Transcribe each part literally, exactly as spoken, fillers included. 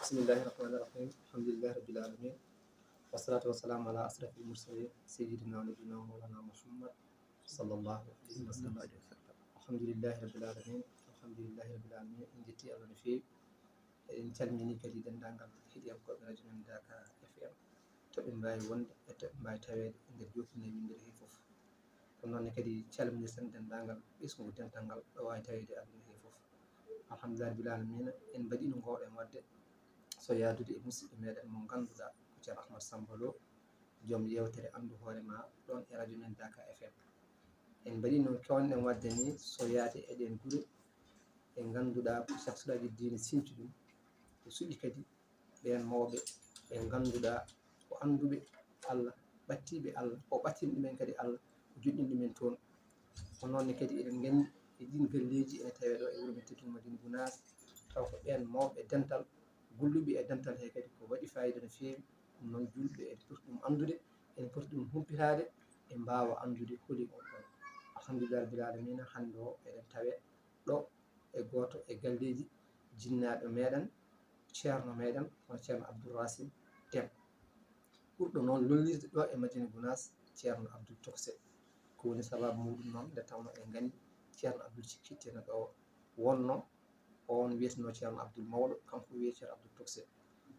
بسم الله الرحمن الرحيم. الحمد لله رب العالمين. والصلاة والسلام على أشرف المرسلين سيدنا ونبينا ومولانا محمد صلى الله عليه وسلم. الحمد لله رب العالمين. الحمد لله رب العالمين. En njetti Allah no feewi. En calmini kadi denndaangal heɗiyankooɓe radio men Dakar F M. To ɓe mbaawi wonde e to ɓe mbaawi taweede e nder joofnde winndere hee fof. Ko noon ne kadi calminirten denndaangal ɓesngu dental ngal ɗo waawi taweede aduna hee fof. Alhamdulillahi rabbil aalamiina, en mbaɗiino ngoɗen waɗde so yaadude e musidɗo meɗen mo ngannduɗaa ko Ceerno Ahmad Samba Lo, joom yeewtere Anndu Hoore Maa ɗoon e radio men Dakar F M. En mbaɗiino keewɗen waɗde ni so yaade e ɗeen gure ɗe ngannduɗaa ko sahsuɗaaji diine sinci ɗum, ko suɓi kadi ɓeen mawɓe ɓe ngannduɗaa ko annduɓe Allah, ɓattiiɓe Allah, o ɓattini ɗumen kadi Allah, o joɗɗini ɗumen toon. Ko noon ne kadi eɗen nganndi e ɗiin galleeji ene tawee ɗo e wuro men tedduŋgo Madina Gunaas, taw ko ɓeen mawɓe dental, golluɓe e dental hee kadi ko waɗi faayiida no feewi. Ɗum noon juulɓe ene poti ɗum anndude, ene poti ɗum humpitaade, ɓe mbaawa anndude holi on ɗon. Alhamdulillahi rabbil aalamiina, hannde o eɗen tawee ɗo e gooto e galleeji jinnaaɓe meɗen, ceerno meɗen, hono Ceerno Abdoul Racine Dème. Ɓurɗo noon lollirde ɗo e Madina Gunaas, Ceerno Abdoul Tokse. Ko woni sabaabu muuɗum noon, nde tawnoo en nganndi Ceerno Abdoul Cikkitte no ɗo wonnoo, oon wiyeteno Ceerno Abdoul Mawɗo, kanko wiyee Ceerno Abdoul Tokse.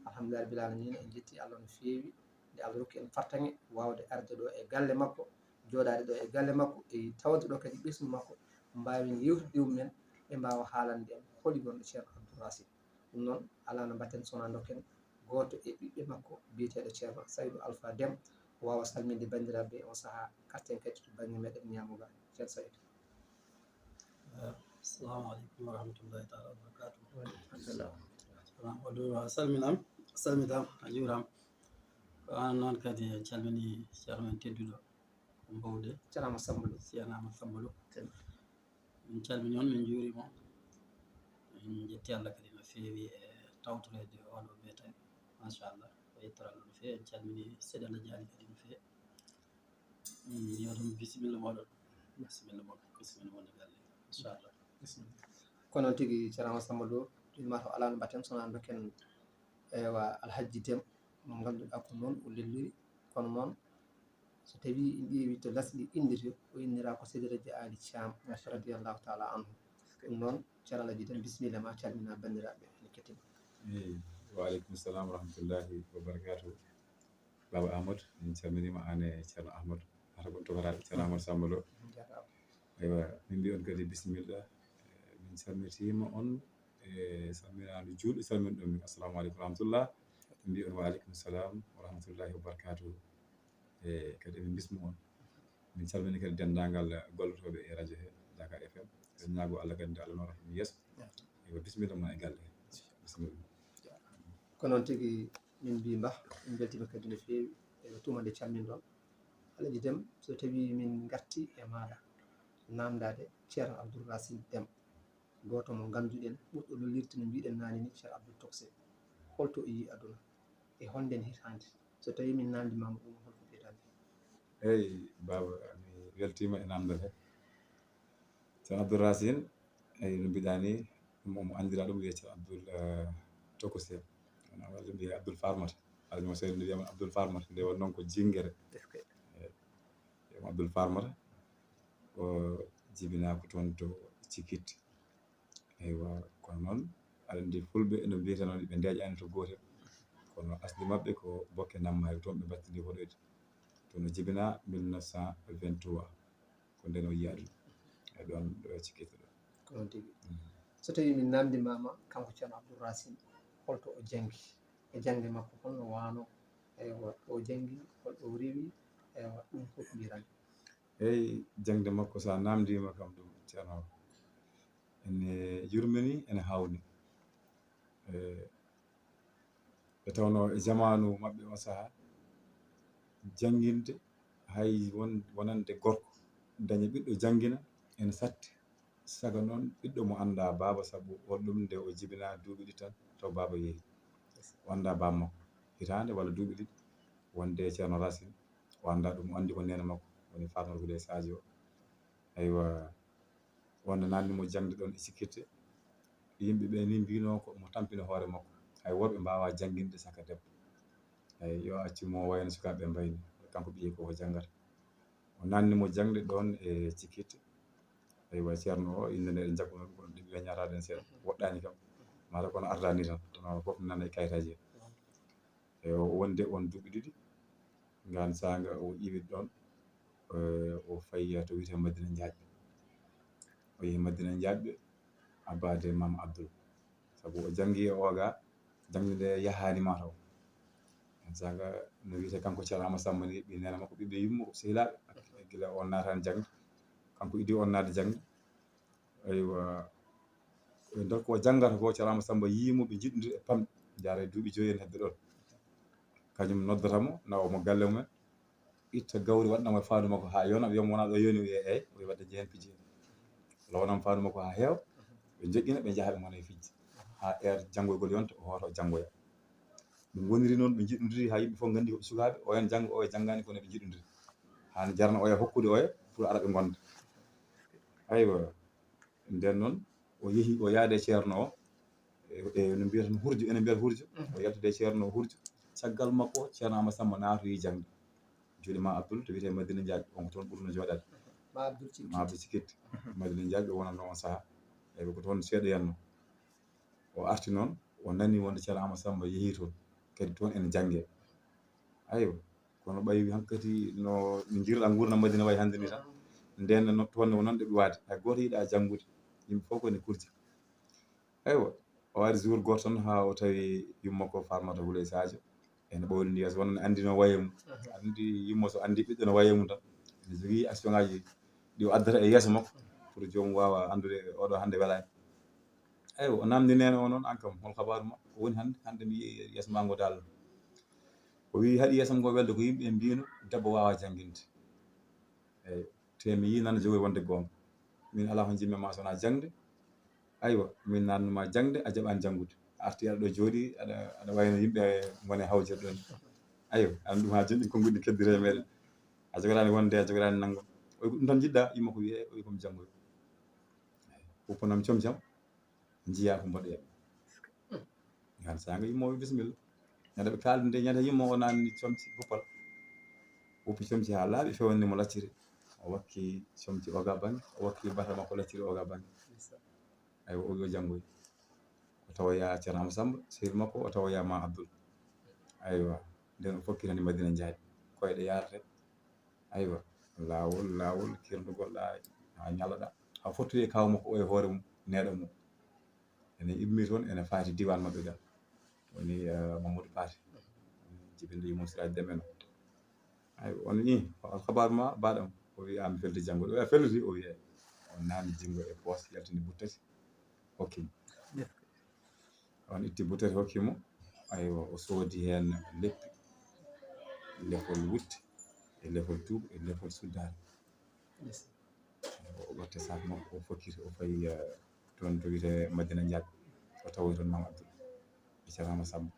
Alhamdulillahi rabbil aalamiina, en njetti Allah no feewi, nde Allah rokki en fartaŋŋe waawde arde ɗo e galle makko, jooɗaade ɗo e galle makko, e tawde ɗo kadi ɓesngu makko, mbaawen yeewtude e mum en, ɓe mbaawa haalande en holi wonɗo Ceerno Abdoul Racine. Ɗum noon, alaa no mbaɗten so wonaa ndokken gooto e ɓiɓɓe makko biyeteeɗo Ceerno Saydu Alfa Dème, o waawa salminde banndiraaɓe ɓe on sahaa, ngarten kadi to bannge meɗen ñaamogal. Ceerno Saydu. Assalamu aleykum wa rahmatullahi taala wa barakatuh. Ceerno Amadou, a salminaama, a salmitaama, a juuraama. Ko aan noon kadi en calminii ceerno men tedduɗo, ko mbowde. Ceerno Amadou Samba Lo. Ceerno Amadou Samba Lo. Min calminii on, min njuuriima on. Min njetti Allah kadi no feewi e tawtoreede oɗo ɓeetawi. Machallah, ko yettoral no feewi. En calminii Seydi Allah Jaali kadi no feewi. Yo ɗum bisimilla mooɗon. Bisimilla mooɗon. Bisimilla mooɗon galle. Inchallah. Ko noon tigi, Ceerno Samba Lo, ɗum maa taw alaa no mbaɗten so wonaa ndokken, ewa, Alhajji Dème, mo ngannduɗaa ko noon o lelliri. Kono noon, so tawii en ƴeewii to lasli inndirde, o inndiraa ko Seydi Rajaa Ali Caam, radiyallahu taala anhu. Ɗum noon, Ceerno Alhajji Dème, bisimilla ma, calmina banndiraaɓe ene kettini. Eyi, wa aleykum salam wa rahmatullahi wa barakatuh. Baaba Amadou, min calminiima aan e Ceerno Amadou, hara ko tokaraaɓe Ceerno Amadou Samba Lo. Eywa, min mbiya on kadi bisimilla. Eh, min calmitiima on e salminaandu juulɗo, salmini ɗon min assalamu aleykum wa rahmatullah. Min mbiya on wa aleykum salam wa rahmatullahi wa barakatuh. E kadi min bismu on. Min calmini kadi denndaangal gollotooɓe e radio he Dakar F M. En ñaago Allah kadi nde Allah noon rahmi yeeso. Eywa, bisimilla mon e galle he. Bisimilla. Ko noon tigi, min mbii mbah, min mbeltiima kadi no feewi e tuuma nde calminɗon. Alhaji Dème, so tawii min ngartii e maaɗa naamndaade Ceerno Abdoul Racine Dème, gooto mo ngannduɗen, ɓurɗo lollirde no mbiiɗen naane ni, Ceerno Abdoul Tokse. Holto o yii aduna? E honɗen hitaande? So tawii min naamndiima mo ɗum, holko mbiyɗaa mi? Eyi, baaba, mi weltiima e naamndal he. Ceerno Abdoul Racine, eyi, no mbiɗaa ni, ɗum omo anndiraa ɗum wiyee Ceerno Abdoul, eh, Tokosel. Walla mbiye Abdoul Farmata. Alhaji Moussa Seydi no wiyama Abdoul Farmata, nde won noon ko Jinngere. Eyi, wiyama Abdoul Farmata. O jibinaa ko toon to Cikit. Eywa, kono noon, aɗa anndi fulɓe no mbiyata noon, ɓe ndeeƴaani to gootel. Kono asli maɓɓe ko Bokke Nammaari, toon ɓe mbattidi hoɗoyde. Toon o jibinaa mille neuf cent vingt-trois. Ko ndeen o yii aduna. E ɗoon ɗo e Cikit ɗo. Ko noon tigi. So tawii min naamndiima ma, kanko Ceerno Abdoul Racine, holto o janngi? E jaŋde makko, hol no waanoo? Eywa, ɗo o janngi, hol ɗo o rewi? Eywa, ɗum fof mbiytaa mi. Eyi, jaŋde makko, so a naamndiima kam ɗum, Ceerno, ene yurmini, ene haawnii. E, nde tawnoo e jamaanu maɓɓe on sahaa, jannginde, hay won, wonande gorko daña ɓiɗɗo janngina, ene satti. Saka noon, ɓiɗɗo mo anndaa baaba, sabu on ɗum nde o jibinaa duuɓi ɗiɗi tan, taw baaba yehi. O anndaa baaba makko hitaande walla duuɓi ɗiɗi, wonde Ceerno Racine, o anndaa ɗum, o anndi ko neene makko woni Farmata Houleye Sadio. Eywa, wonde naamndiima mo jaŋde ɗoon e Cikkirte, yimɓe ɓe ni mbinoo ko mo tampini hoore makko. Ay, worɓe mbaawaa jannginde saka debbo. Ay, yo accu mo wayno sukaaɓe mbayni, kanko ɓiyi ko o janngata. O naatni mo jaŋde ɗoon e Cikkit. Aywa, ceerno o, innde nde eɗen njagguno ɗum, kono ɗiɗi weñataa ɗen seeɗa. Woɗɗaani kam. Mata kono ardaani tan, kono fof nana e kayitaaji he. E o wonde on duuɓi ɗiɗi, ngaan saanga o iwi ɗoon, eh, o fayi to wiyetee Madina Njaajɓe. O yehi Madina Njaajɓe, abbaade Maam Abdul. Sabu o janngi e Ooga, jaŋde nde yahaani mataw. Heen saanga no wiyetee kanko Ceerno Amadou Samba ni, ɓe neene makko, ɓiɓɓe yumma ko sehilaaɓe. Gila on naataani jaŋde, kanko idii on naatde jaŋde. Aywa, e nder ko o janngata ko, Ceerno Amadou Samba yii mo ɓe njiɗondiri e pamɗi, njaara e duuɓi joyi en hedde ɗoon. Kañum noddata mo, nawa mo galle mumen, itta gawri waɗna mo e faandu makko haa yona, wiya mo wona ɗo yoni, o wiya eey, o wiya wadde jehen piji en. Lawnam faandu makko haa heewa, ɓe joƴƴina, ɓe njaha ɓe ngona e fijji. Haa heure janngoygol yonta, o hoota o janngoya. Ɓe ngoniri noon, ɓe njiɗondiri haa yimɓe fof nganndi ko ɓe sukaaɓe, oya ne jannga, oya janngaani, kono ɓe njiɗondiri. Haa ne jarna oya hokkude oya pour ara ɓe ngonda. Aywa, ndeen noon, o yehi, o yaade e ceerno o, e, e no mbiyata no hurjo, ene mbiyata hurjo, o yaltude e ceerno o hurjo. Caggal makko, Ceerno Amadou Samba naatoyi jaŋde. Juuɗe Maam Abdul to wiyetee Madina Njaajɓe, on ko toon ɓurno jooɗaade. Maam Abdul Cikkit. Maam Abdul Cikkit, Madina Njaajɓe wonatno on sahaa. Eyi, ko toon seeɗa yanno. O arti noon, o nani wonde Ceerno Amadou Samba yehii toon, kadi toon ene janngee. Aywa, kono ɓay hankadi no, no njirɗaa nguurndam Madina wayi hannde ni tan. Ndeen no toon ne wonande ɓe waade. Hay gooto yiɗaa janngude. Yimɓe fof ko ene kurja. Aywa, o ari jour gooto tan haa o tawi yumma ko Farmata Wuley Sadio. Ene ɓawlindi yeeso, wonno anndi no waye mum. Anndi yumma so anndi ɓiɗɗo no waye mum tan. Ene jogii action ngaaji ɗi o addata e yeeso makko pour joomum waawa anndude oɗo hannde welaani. Eywa, o namndi neene o noon, "Aan kam, hol kabaaru ma? Ko woni hannde? Hannde mi yii yeeso ma ngo daalno." O wii, "Haɗi yeeso ngo welde ko yimɓe mbino debbo waawaa jannginde." Eywa, te mi yii nana jogoy wonde goonga. Min alaa ko njiɗmi ma so wonaa jaŋde. Aywa, min naatnuma jaŋde, a jaɓaani janngude. A arti aɗa ɗo jooɗi, aɗa, aɗa wayno yimɓe ngone hawjere ɗon. Aywa, an ɗum haa jooni ɗin konnguɗi keddiri e meɗen. A jogoraani wonde, a jogoraani nanngam. Oy, ko ɗum tan njiɗɗaa? Yumma ko wiyee, oy, ko mi janngoy. Uppanam comcam, njiyaa ko mbaɗoyaa. Ngaan saanga yumma o wi, "Bisimilla." Ñande ɓe kaaldi nde, ñande yumma o naatni comci guppal. Uppi comci haa laaɓi, fewanni mo lacciri. O wakki comci oga bannge, o wakki bata makko lacciri oga bannge. Aywa, o wi o janngoy. O tawoya Ceerno Amadou Samba, sehil makko, o tawoya Maam Abdul. Aywa, nden o fokkitani Madina Njaay. Koyɗe yaarate. Aywa, laawol, laawol, kirndugol ɗaa, haa ñalloɗaa. Haa fottoyi e kaaw makko o e hoore mum, neeɗo mum. Ene immii toon, ene faati diiwaan maɓɓe ga. Woni, eh, Mamadou Paate. Jibinde yumma Siraaji Dem en o. Ay, on ni, ko alkabaaru ma, baaɗam? O wi, "A mi felti janngude." O wi, "A felliti?" O wi, "Eey." O naatni junngo e poos, yaltini buttati, hokki mo. On itti buttati, hokki mo. Aywa, o soodi heen leppi, lefol wutte, e lefol tuuba, e lefol suddaare. O ɓatti saak makko, o fokkiti, o fayi, eh, toon to wiyetee Madina Njaay. O tawoyi toon Maam Abdul e Ceerno Amadou Samba.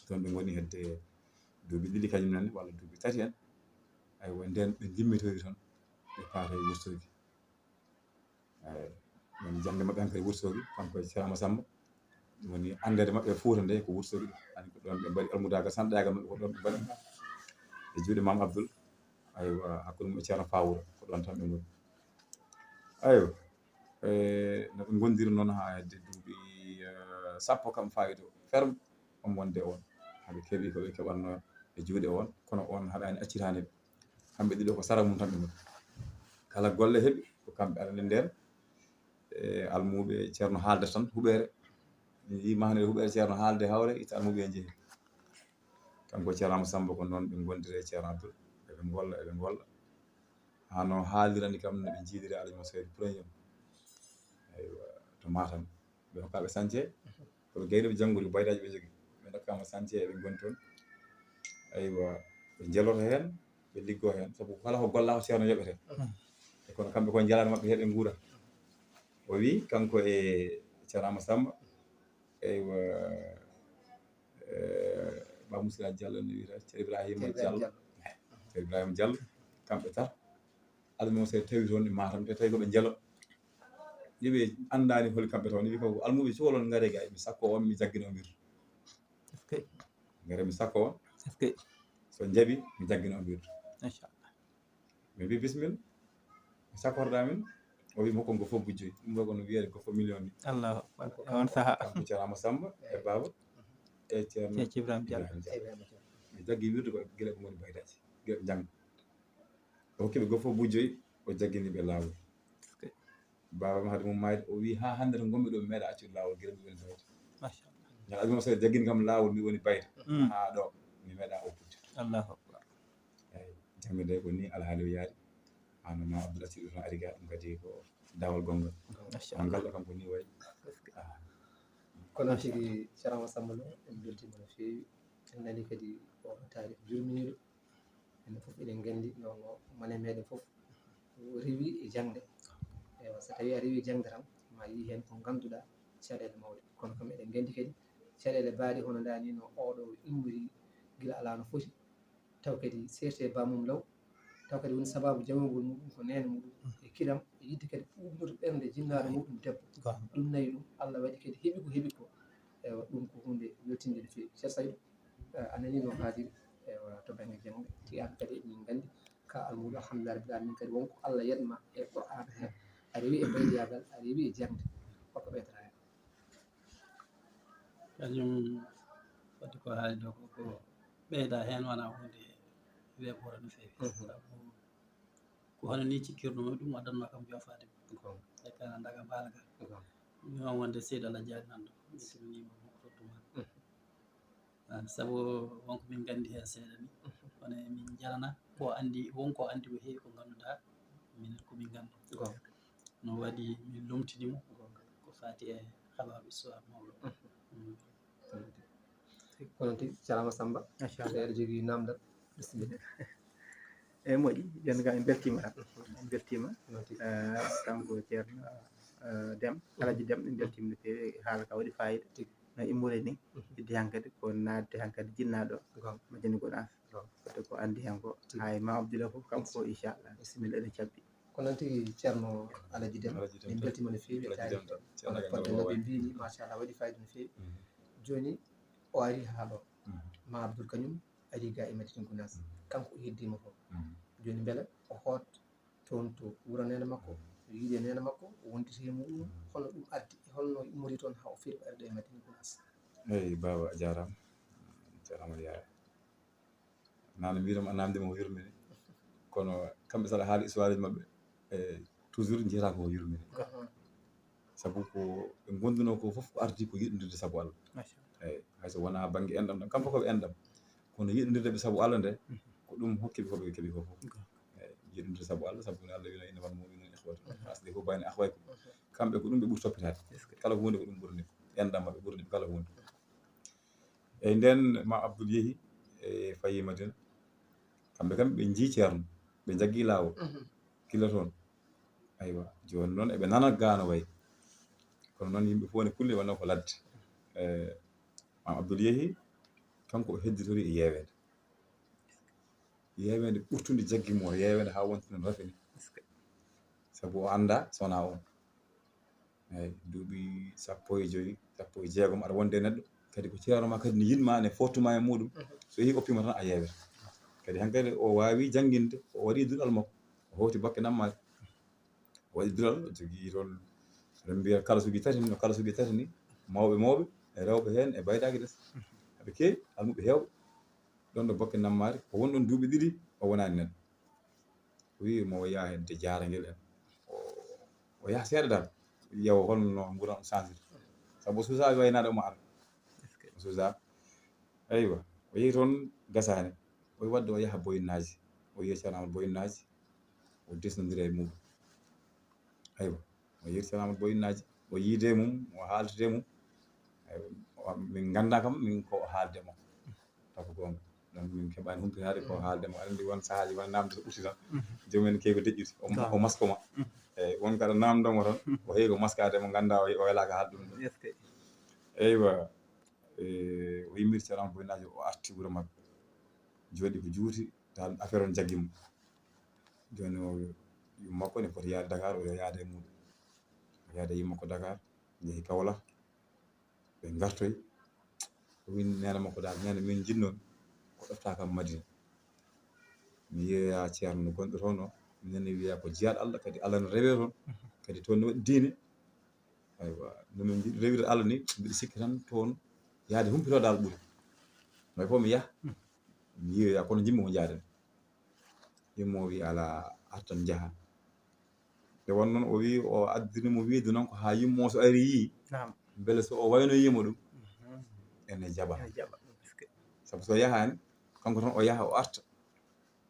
Toon ɓe ngoni hedde duuɓi ɗiɗi kañum nani, walla duuɓi tati en. Aywa, ndeen ɓe njimmitoyi toon, ɓe paata e Wursogi. Eey, ɗum jaŋde maɓɓe hankadi Wursogi, kanko e Ceerno Amadou Samba. Ɗum woni anndeede maɓɓe e Fuuta nde ko Wursogi. Ani ko ɗoon ɓe mbaɗi almudaagal, sanɗaagal maɓɓe ko ɗoon ɓe mbaɗi. E juuɗe Maam Abdul, aywa, hakkunde mum e Ceerno Faawuura, ko ɗoon tan ɓe ngoni. Aywa, e, no ɓe ngondiri noon haa hedde duuɓi, eh, sappo kam faawiiɗo ferme, on wonde on. Haɓe keɓi ko ɓe keɓatnoo e juuɗe on, kono on haɗaani accitaani ɓe. Kamɓe ɗiɗo ko sara mum tan ɓe ngoni. Kala golle heɓi, ko kamɓe aɗa nden. E, almuuɓe Ceerno haalde tan, huɓeere. Mi yii mahne huɓeere Ceerno haalde hawre, itta almuuɓe en njehi. Kanko Ceerno Amadou Samba ko noon ɓe ngondiri e Ceerno Abdul. Eɓe ngolla, eɓe ngolla. Haa no haalirani kam no ɓe njiidiri Alhaji Moussa Seydi Premier. Eywa, to Matam. Ɓe hokka ɓe sance. Ko ɓe gayni ɓe janngude, ko baydaaji ɓe jogii. Ɓe ndokkama sance, eɓe ngoni toon. Aywa, ɓe njeloto heen, ɓe liggoo heen. Sabu kala ko gollaa ko Ceerno yoɓete. E kono kamɓe ko njalaani maɓɓe heɓe nguura. O wi, kanko e Ceerno Amadou Samba, eywa, eh, Ba Moussa Diallo ne wiyata Ceerno Ibrahima Diallo. Ceerno Ibrahima Diallo, kamɓe tata. Almuɓe Seeɗa tawi toon e Matam, te tawi ko ɓe njelo. Ni ɓe anndaani holi kamɓe toon. Ni ɓe ko almuɓe cukalon ngare ga, mi sakko on, mi jaggino mbir. Ngara mi sakko on. So njaɓi, mi jaggina on wirdu. Machallah. Mi mbi bismillah. Mi sakkorɗa min. O wi mo kon ko fof bujjoy. Ɗum ɗo kono wiyede ko fof million ni. Allahu akbar. E on saha. Kanko Ceerno Amadou Samba e Baba e Ceerno Ceerno Ibrahima Diallo. Ibrahima Diallo. Mi jaggi wirdu ko gila ko woni baydaji. Gila ko jangga. O hokki ɓe goo fof bujjoy, o jaggini ɓe laawol. Baaba am hade mum maayde, o wi ha hannde to ngonmi ɗo mi meeɗa accude laawol gila mi woni bayde. Machallah. Ñal abi mo so jaggini kam laawol mi woni bayde. Ha ɗo mi meeɗa o bujjo. Allahu akbar. Eyyi, jamirde ko ni alhaali o yaari. Hano ma Abdoul Aziz ɗum ari ga ɗum kadi ko dawol gongal. Machallah. On ngal ɗo kam ko ni wayi. Kono tigi Ceerno Samba Lo, en beltima no feewi. En nani kadi o taarif jurminiiɗo. Enen fof eɗen nganndi no, no mone meɗen fof rewi e jaŋde. Eywa, so tawi a rewi jaŋde tan ma yii heen ko ngannduɗaa caɗeele mawɗe. Kono kam eɗen nganndi kadi caɗeele baaɗe hono ndaa ni no oɗo immori gila alaa no foti, taw kadi seerte ba mum law, taw kadi woni sababu jamogol muɗum ko neene muɗum e kiram e yidde kadi ɓuuɓnude ɓernde jinnaaɗo muɗum debbo. Ɗum nayi ɗum, Allah waɗi kadi heɓi ko heɓi ko. Eywa, ɗum ko huunde weltinde no feewi. Ceerno Saydu, a nani no haadiri, eywa, to bannge jaŋde, tigi an kadi eɗen nganndi ka almuudo alhamdulillah rabbil alamin kadi wonko Allah yeɗma e Qur'an he, a rewi e mbaydiyagal, a rewi e jaŋde, hokka ɓeydata hen. Kañum foti ko haali ɗo ko, ko ɓeyda hen wona hunde weɓore no feewi. Sabu ko hono ni cikkirɗum ɗum addanma kam jofaade. E kana daga mbaalaga. Mi on wonde seydi Allah jaari nan ɗo mi salminima mo ko tottuman. Sabu wonko min nganndi heen seeɗa ni, kono min njarana ko anndi, won ko anndi ko heewi ko ngannduɗaa minen ko min nganndu. No waɗi min lomtini mo ko faati e habaaru histoire mawɗo. Kono tigi Ceerno Samba, aɗa jogii namdal, bisimilla. Eyi moƴƴi, jooni ka en beltima tan, en beltima. Kanko Ceerno Dem, Alaji Dem, en beltima no feewi, haala ka waɗi fayida. No immori ni, iddi hankadi ko naatde hankadi jinnaaɗo majjani goɗa. Fodde ko anndi hen ko hay ma abdila fof kanko inchallah bisimilla ene cabbi. Ko noon tigi Ceerno Alaji Dem, min beltima no feewi e taariki. Fodde no ɓe mbini machallah waɗi fayida no feewi. Jooni o ari haa ɗo ma Abdoul kañum ari ga e Madina Gounass, kanko o heddima fof. Jooni mbele o hoot toon to wuro neene makko, o yiide neene makko, o wontiti e muɗum, holno ɗum ardi e holno immori toon haa o firi waɗde e Madina Gounass? Eyi baaba a jaaraama. Ceerno Amadou Yaya, nana mbiɗoma a namdima o yurmini, kono kamɓe saɗa haali histoire ji maɓɓe e toujours jiyata ko yurmini. Sabu ko ɓe gonduno ko fof ko ardi ko yiɗodirde sabu Allah. Eyyi, hayso wona bangge enɗam ɗam kamɓe fof koɓe enɗam, kono yiɗodirde ɓe sabu Allah nde ko ɗum hokkiɓe koɓe keeɓi ko fof. Eyyi, yiɗodirde sabu Allah sabu ne Allah wino innamal mu'minuna ikhwatun fa aslihu bayna akhawaykum. Kamɓe ko ɗum ɓe ɓuri toppitaade. Kala hunde ko ɗum ɓurani ko enɗam maɓɓe ɓurani ɓe kala hunde. Eyyi, nden ma Abdoul yeehi e fayi Madina. Kamɓe kam ɓe njii Ceerno, ɓe njaggi laawol gila toon. Aywa, jooni noon eɓe nana ga no wayi. Kono noon yimɓe fof ne kulli wonno ko ladde. E ma Abdoul yeehi, kanko o hedditori e yeeweende. Yeeweende ɓurtunde jaggi mo, yeeweende haa wonti noon rafi ni. Sabu o annda so wonaa oon. Eyyi, duuɓi sappo e joyi, sappo e jeegom aɗa wonde e neɗɗo kadi ko ceerno ma kadi ne yiɗma ne fottuma e muɗum. So yeehi oppima tan a yeewete. Kadi hankadi o waawi jannginde, o waɗi duɗal makko, o hawti bakke nammaari, o waɗi duɗal, o jogii toon, eɗen mbiya kalasuuji tati, no kalasuuji tati ni, mawɓe mawɓe e rewɓe heen e baydaaji des. Aɓe keewi, almuɓe heewɓe. Ɗon ɗo bakke nammaari, o won ɗon duuɓi ɗiɗi, o wonaani neɗɗo. O wi mo o yaha hedde jaarangel en, o yaha seeɗa dal, yewa holno nguuran o sansir. Sabu o suusa waynaade omo ara, o suusa. Eywa, o yehi toon gasaani, o wi wadde o yaha boyinnaaji, o yiya ceerno Amadou boyinnaaji, o desnondira e muɗum. Aywa, o yehi ceerno Amadou boyinnaaji, o yiide mum, o haaltide mum. Min ngannda kam min ko o haalde makko. Taw ko goonga. Ɗon min keɓaani humpitaade ko haalde mo. Aɗa anndi won sahaaji wona naamde so ɓurti tan. Joomum en keewi ko deƴƴude. O masko ma. Eyi, won kaɗa naamdo mo tan. O heewi ko maskaade mo ngannda o welaaka haalde ɗum ɗo. Eywa, o yimmiri ceerno am boynaajo o arti wuro maɓɓe. Jooɗi ko juuti tan affaire on jaggi mo. Jooni o yumma makko ne foti yaade Dakar o yaade e muɗum. O yaade yumma makko Dakar, njehi Kaolack. Ɓe ngartoyi, O wini neene makko daal, neene, min njiɗnoo ko ɗoftaa kam Madina. Mi yeeya ceerno gonɗo toon o, mi nani wiya ko jiyaaɗo Allah, kadi Allah no rewee toon, kadi toon ne waɗi diine. Aywa, no min njiɗi rewirde Allah ni, mbiɗa sikki tan toon yahde humpitoo daal ɓuri. May fof mi yaha, mi yeeya, kono njiɗmi ko njaaden. Yumma o wi alaa, artan njaha. Nde won noon o wi o addini mo wiide noon ko haa yumma o so ari yii, mbele so o waynoyiima ɗum, ene jaɓa. Sabu so yahaani, kanko tan o yaha o arta.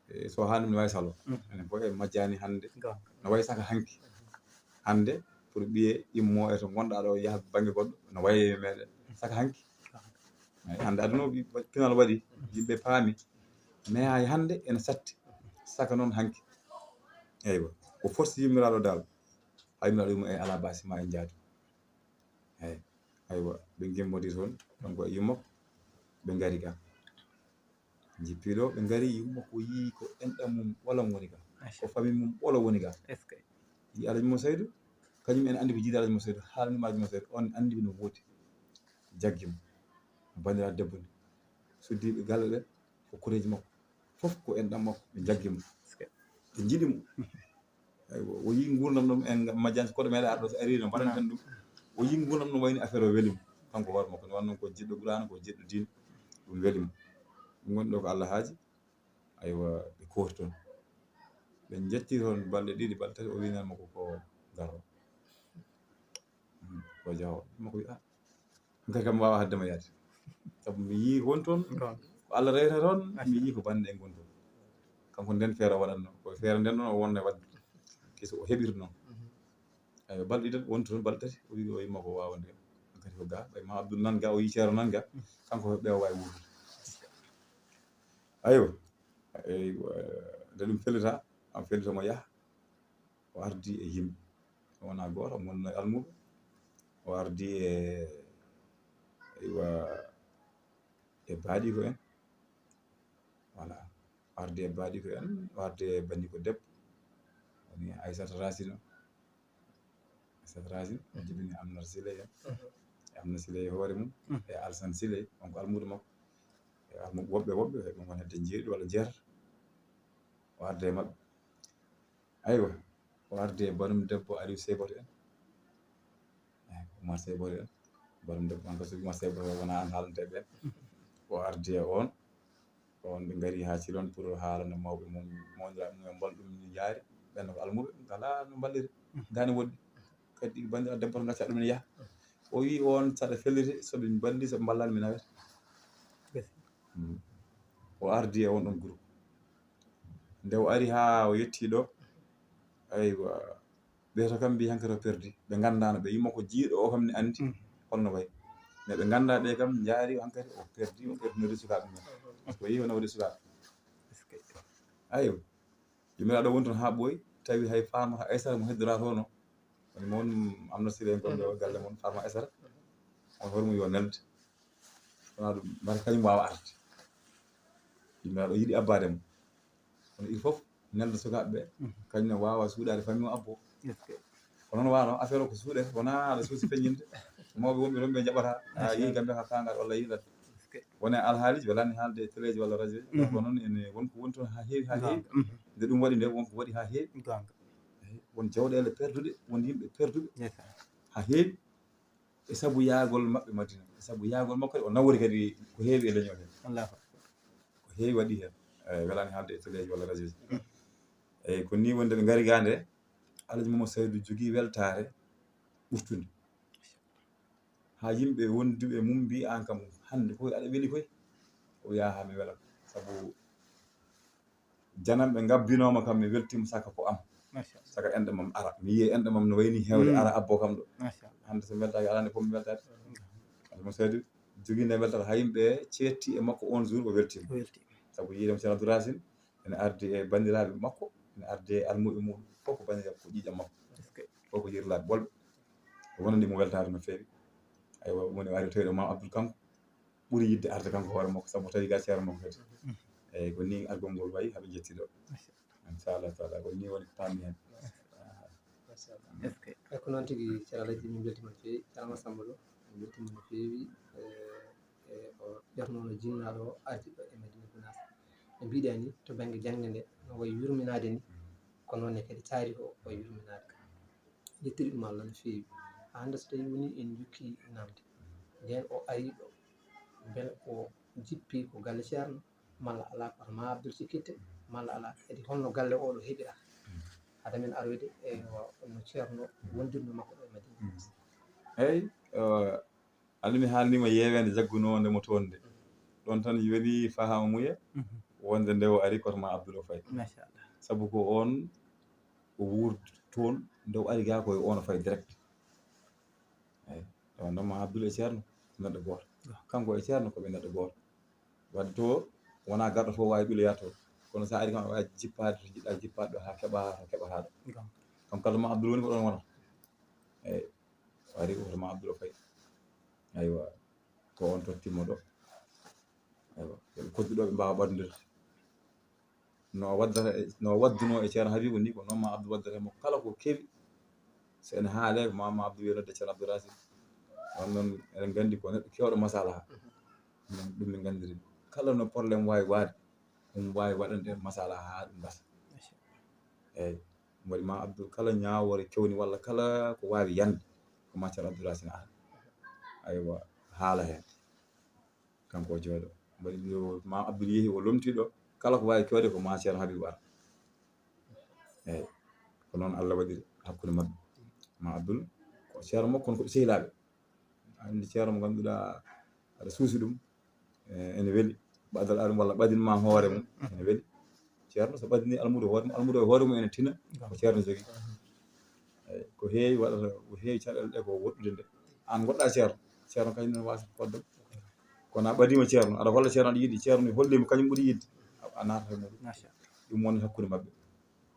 E, so haani mi wawi salo. Enen fof e majjani hannde. No wayi saka hanki. Hannde pour ɓiye immo e to ngonɗa ɗo yaha bannge goɗɗo, no wayi e meɗen saka hanki. Ay, hannde aduna o ɓi-, pinal waɗi, yimɓe paami. Mais hay hannde ene satti. Saka noon hanki. Eywa. Ko forsi yummiraɗo dal. Hay mi waɗi mo e ala basi ma en jaadu. Eywa. Aywa, ɓe ngimmodi toon, kanko e yumma, ɓe ngari ga. Jippiiɗo, ɓe ngari, yumma ko yii ko enɗam mum ɓolo woni ga. Ko famille mum ɓolo woni ga. Est-ce que? Yi Alhaji Mo Saydu, kañum en anndi ko jiide Alhaji Mo Saydu, haalani ma Alhaji Mo Saydu, on anndi no woodi. Jaggi mo. Banndiraaɗo debbo ni. Suddiiɓe galle ɗe, ko koreeji makko. Fof ko enɗam makko, ɓe jaggi mo. Est-ce que? Ɓe njiɗi mo. Eywa, o yii nguurndam ɗum en majjani, koɗo meɗen arɗo so ari no mbaɗanten ɗum. O yii nguurndam ɗum wayni affaire o weli mo. Kanko hoore makko, ne wonno ko jiɗɗo Qur'aana, ko jiɗɗo diine, ɗum weli mo. Ɗum woni ɗo ko Allah haaji. Aywa, ɓe kooti toon. Ɓe njetti toon balɗe ɗiɗi, balɗe tati, o wi neene makko ko garo. Mm, ko jawo. Makko wi, "Ah, hankadi kam mi waawaa haɗde ma yaade. Sabu mi yii won toon, ko Allah rewata toon, mi yii ko bannde en ngoni toon." Kanko nden feere o waɗatno, ko feere nden ɗon o wonno e waɗde. Kiso o heɓiri noon. Eywa, balɗe ɗiɗi woni toon, balɗe tati, o wi o yimma ko waawande. Hankadi ko ga, ɓay ma Abdoul nan ga, o yii Ceerno nan ga, kanko ɓe o waawi wuurdude. Aywa, eywa, nde ɗum fellita, am fellita mo yaha, o ardi e yimɓe. O wonaa gooto, omo wonno e almuɓe. O ardi e, eywa, e baaɗiiko en. Voilà. O ardi e baaɗiiko en, o ardi e banndiko debbo. Woni Aissata Racine o. Aissata Racine, o jibini Amnata Siley en. E Amnata Siley e hoore mum, e Alsane Siley, on ko almuudo makko. E almuɓe woɓɓe, woɓɓe, ɓe ngon hedde jeeɗiɗo walla jeetato. O ardi e maɓɓe. Aywa, o ardi e banum debbo Aliou Seybato en. Eh, Oumar Seybato en. Banum debbo, on ko so Oumar Seybato wona an haalante ɓen. O ardi e on. On ɓe ngari haa Cilon pour haalana mawɓe mum, mawniraaɓe mum en mbal ɗum no yaari. Ɓen ko almuɓe, ngalaa no mballiri. Daani woɗɗi. Kadi banndiraaɗo debbo to ngacca ɗum ene yaha. O wi on saɗa felliti, so ɓe mballi, so ɓe mballani mi nawete. Mm. O ardi e on ɗon groupe. Nde o ari haa o yetti ɗo, aywa, ɓe to kam mbi hankadi o perdi. Ɓe nganndaano, ɓe yimma ko jiiɗo o kam ne anndi holno wayi. Mais ɓe nganndaa ɓe kam njaari hankadi o perdi, o perdinori sukaaɓe mum. Parce que o yehi o nawori sukaaɓe. Aywa. Yummiraaɗo woni toon haa ɓooyi, tawi hay Faamata Aysata mo heddoraa toon o. Woni mo won Amnata Siré en gonɗo galle mon, Faamata Aysata. On hoore mum yo nelde. Wonaa ɗum, mbata kañum waawa arde. Yummiraaɗo yiɗi abbaade mo. Kono il faut nelda sukaaɓe ɓe, kañum ne waawa suuɗaade famille o abbo. Est-ce que? Ko noon waano, affaire o ko suuɗe, wonaa aɗa suusi feññinde. Mawɓe wonɓe toon ɓe njaɓata, a yehi Gambie haa kaangal walla yiɗat. Est-ce que? Wona alhaaliji welaani haalde e téléji walla radio ji. Ko noon ene won ko woni toon haa heewi, haa heewi. Nde ɗum waɗi nde, won ko waɗi haa heewi. Goonga. Eyi, won jawɗeele perduɗe, won yimɓe perduɓe haa heewi. E sabu yahgol maɓɓe Madina, e sabu yahgol makko kadi, o nawori kadi ko heewi e leñol heen. Allahu akbar. Ko heewi waɗi heen. Eh, welaani haalde e téléji walla radio ji. Eyi, ko nii woni nde ɓe ngari gaa nde, Alhaji Mamadou Saydou jogii weltaare ɓurtunde. Haa yimɓe wonduɓe mum mbi aan kam hannde koy aɗa weli koy. O yaha mi wela. Sabu jananɓe ngabbinooma kam mi weltiima saka ko am. Machallah. Saka enɗam am ara. Mi yiye enɗam am no wayni heewde ara abbo kam ɗo. Machallah. Hannde so mi weltaaki alaa nde fof mi weltaade. Alhaji Mamadou Saydou jogii nde weltaare haa yimɓe ceetti e makko on jour o weltiima. O weltiima. Sabu yiide mo Ceerno Abdou Racine ene ardi e banndiraaɓe makko, ene ardi e almuɓe mum fof ko banndiraaɓe ko ƴiiƴam makko. Est-ce que? Fof ko yirlaaɓe bolɓe. O wonani mo weltaare no feewi. Aywa, woni o ari o tawi ɗo Maam Abdoul kanko ɓuri yiɗde arde kanko hoore makko, sabu o tawi ga ceerno makko kadi. Eyi, ko nii argol ngol wayi, haa ɓe njetti ɗo. Inchallah taala, ko nii woni ko paammi heen. Machallah. Est-ce que? E ko noon tigi, Ceerno Alhaji, min mbeltiima no feewi. Ceerno Massamba Lo, min mbeltiima no feewi. E, e o Ceerno no jinnaaɗo o ardiɗo e Madina Gunaas. No mbiɗen ni, to bannge jannde nde, no wayi yurminaade ni, ko noon ne kadi taarikh o wayi yurminaade. Yettiri ɗum Allah no feewi. Haa hannde so tawii woni en njokki namde, ndeen o ari ɗo, mbele ko jippi ko galle Ceerno, malla alaa ko Ma Abdul Sikitte, malla alaa kadi holno galle o ɗo heɓira? Hade men aroyde e no Ceerno wondirno makko ɗo e Madina. Eyi, Alla mi haalniima yeeweende jaggunoo nde mo toon nde. Ɗoon tan yoni fahaama muye wonde nde o ari koto Ma Abdul o fayi. Machallah. Sabu ko oon o wuurdi toon, nde o ari gaa ko e oon o fayi direct. Eyi, ɗoon noon Ma Abdul e Ceerno ko neɗɗo gooto. Kanko e Ceerno ko ɓe neɗɗo gooto. Wadde to wonaa garɗo fof waawi ɓiloyaa toon. Kono so a ari kam aɗa waawi jippaade to njiɗɗaa jippaade ɗo haa keɓaa to keɓataa ɗo. Kam kala Ma Abdul woni ko ɗoon wonata. Eyi, o ari ko hoto Ma Abdul o fayi. Aywa, ko oon tottiimo ɗo. Aywa, yo ɓe koddu ɗo ɓe mbaawa ɓadondirde. No waddata e no waddunoo e Ceerno Habiibu ni, ko noon Ma Abdul waddata e makko kala ko kewi. So ene haalee ko Ma Ma Abdul wiya nodde Ceerno Abdul Raasid. Oon noon eɗen nganndi ko neɗɗo keewɗo masalaha. Ɗum min nganndiri. Kala no problème waawi waade, ɗum waawi waɗande en masalaha haa ɗum gasa. Eeyi. Mboɗi Ma Abdul kala ñaawoore kewni walla kala ko waawi yande ko Ma Ceerno Abdul Raasid ara. Aywa, haala heen. Kanko o jooɗo mbaɗi ɗo Ma Abdul yehi o lomti ɗo kala ko waawi kewde ko Ma Ceerno Habiibu ara. Eeyi, ko noon Allah waɗiri hakkunde maɓɓe. Ma Abdul ko ceerno makko kono ko ɓe sehilaaɓe. Anndi ceerno mo ngannduɗaa aɗa suusi ɗum ene weli ɓadal aɗum walla ɓadin ma hoore mum ene weli. Ceerno so ɓadini almuudo hoore mum almuudo e hoore mum ene tina ko ceerno jogii. Eeyi, ko heewi waɗata ko heewi caɗeele ɗe ko woɗɗude nde aan ngoɗɗa ceerno ceerno kañum ne waasa fodde. Kono a ɓadiima ceerno aɗa holla ceerno aɗa yiɗi ceerno ne holliima kañum ɓuri yiɗde a naatata e muɗum. Ɗum woni hakkunde maɓɓe.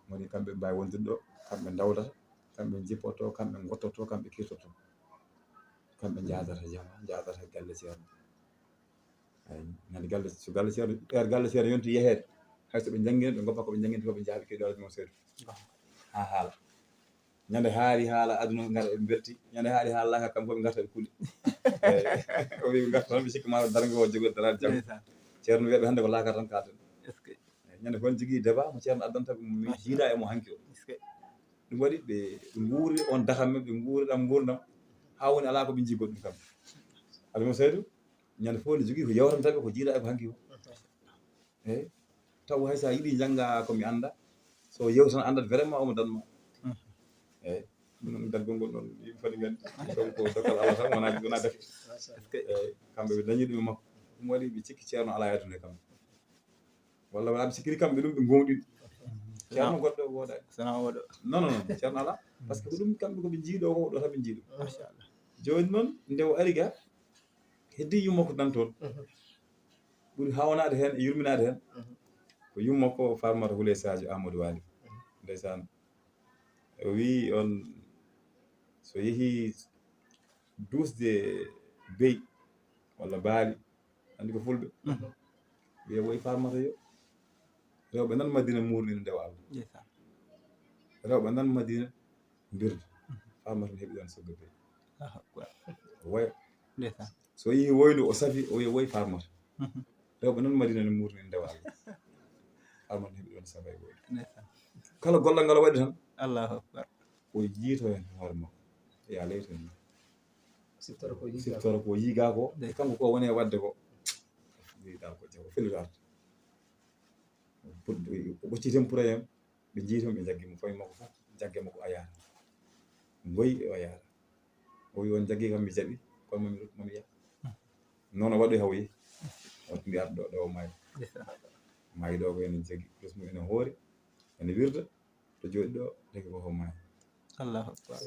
Woni kamɓe mbaawi wondude ɗo kamɓe ndawdata kamɓe njippoto kamɓe ngottoto kamɓe kirtoto. Kamɓe njaadata jama njaadata galle ceerno. Eyi, ñande galle so galle ceerno heure galle ceerno yonti yeheede hay so ɓe njanngiino ɓe ngoppa ko ɓe njannginta ko ɓe njaaɓi keɗoɗo mo seedu haa haala. Ñande haali haala aduna ngara ɓe mbelti ñande haali haala laaka kam fof ɓe ngarta ɓe kuuli. O wi ɓe ngarta tan ɓe sikki ma darngo o jogo daraade jam. Ceerno wiyaɓe hannde ko laakar tan kalten. Ñande fof jogii débat mo ceerno addanta ɓe mi jiida e mo hanki o. Ɗum waɗi ɓe nguuri on dakamme ɓe nguuri ɗam nguurdam haa woni alaa ko ɓe njii goɗɗum kam. Alimo Seydou ñande fof ne jogii ko yewtantaɓe ko jiida e ko hanki o. Eyi taw hay so a yiɗi njannga ko mi annda so yewtan anndat vraiment omo danma. Eyi ɗum noon daggol ngol noon yimɓe foti nganndi ɗum ko dokkal Allah tan wona wona gati. Eyi kamɓe ɓe dañi ɗum e makko ɗum waɗi ɓe cikki ceerno alaa e aduna e kamɓe. Walla wala ɓe sikkiri kamɓe ɗum ɓe gowɗiɗi ceerno goɗɗo wooɗaani. Sona oɗo. Non non non ceerno alaa par ce que ko ɗum kamɓe ko ɓe njiiɗo ko ɗo tan ɓe njiiɗo. Machallah. Jooni noon nde o ari ga heddi yumma ko nan toon ɓuri hawnaade heen e yurminaade heen ko yumma ko farmata Houleye Sadio Amadou Waly. Ndeysaan o wii on so yehii duusde beyi walla baali anndi ko fulɓe wiya woyi farmata yo rewɓe nan madina muurnino ndewa Allah. Rewɓe nan madina mbirda farmata ne heɓi ɗon sogga beyi. Woya so yii woylu o safi o wiya woyi farmata. Rewɓe nan madina ne muurnino ndewa Allah. Farmata ne heɓi ɗon safa e woylu kala gollal ngal o waɗi tan. Allahu akbar. O yiito heen hoore makko ya leyto heen. Siftoro ko yiiga ko e kanko ko woni e waɗde ko. Yiiɗa ko jaw fellitaade. O ɓocciti heen pura heen ɓe njii toon ɓe njaggi mo fawi makko fof jagge makko o yaara. Ngoyi o yaara. O wi on jaggi kam mi jaɓi kono mami ruttu mami yaha. Noon o waɗoy haw yehi. Watti mbiyaata ɗo ɗo o maayi. Maayi ɗo ko ene jaggi plus mum ene hoori ene wirda. To jooɗi ɗo ndeke ko hommaani. Allahu akbar.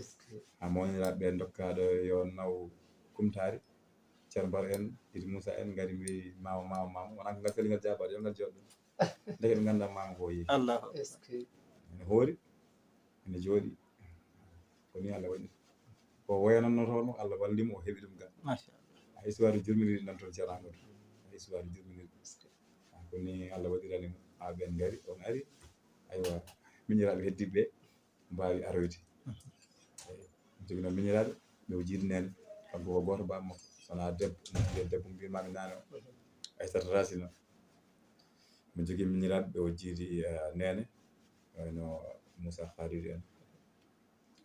A mawniraaɓe ɓe ndokkaaɗo yo naw kumtaari. Ceerno Baro en Idi Moussa en ngari mbi maama maama maama wonaa ko ngal seli ngal jaabaade yo ngal jooɗo. Ndeke ɓe nganndaa maama ko yehi. Allahu akbar. Ene hoori ene jooɗi. Ko ni Allah waɗi ko woyanannoo toon Allah walli mo o heɓi ɗum ga. Machallah. Histoire jurminiiɗo nan toon ceeraango to histoire jurminiiɗo. Ko ni Allah waɗirani mo haa ɓeen ngari on ari. Aywa miñiraaɓe heddiiɓe ɓe mbaawi aroyde. Eyi joginoo miñiraaɓe ɓe o jiidu neene kanko ko gooto baaba makko so wonaa debbo mbiya debbo mbimaami naane o. Aysata Rasina. Mo jogii miñiraaɓe ɓe o jiidi, eh, neene, wayno Moussa Khalidou en,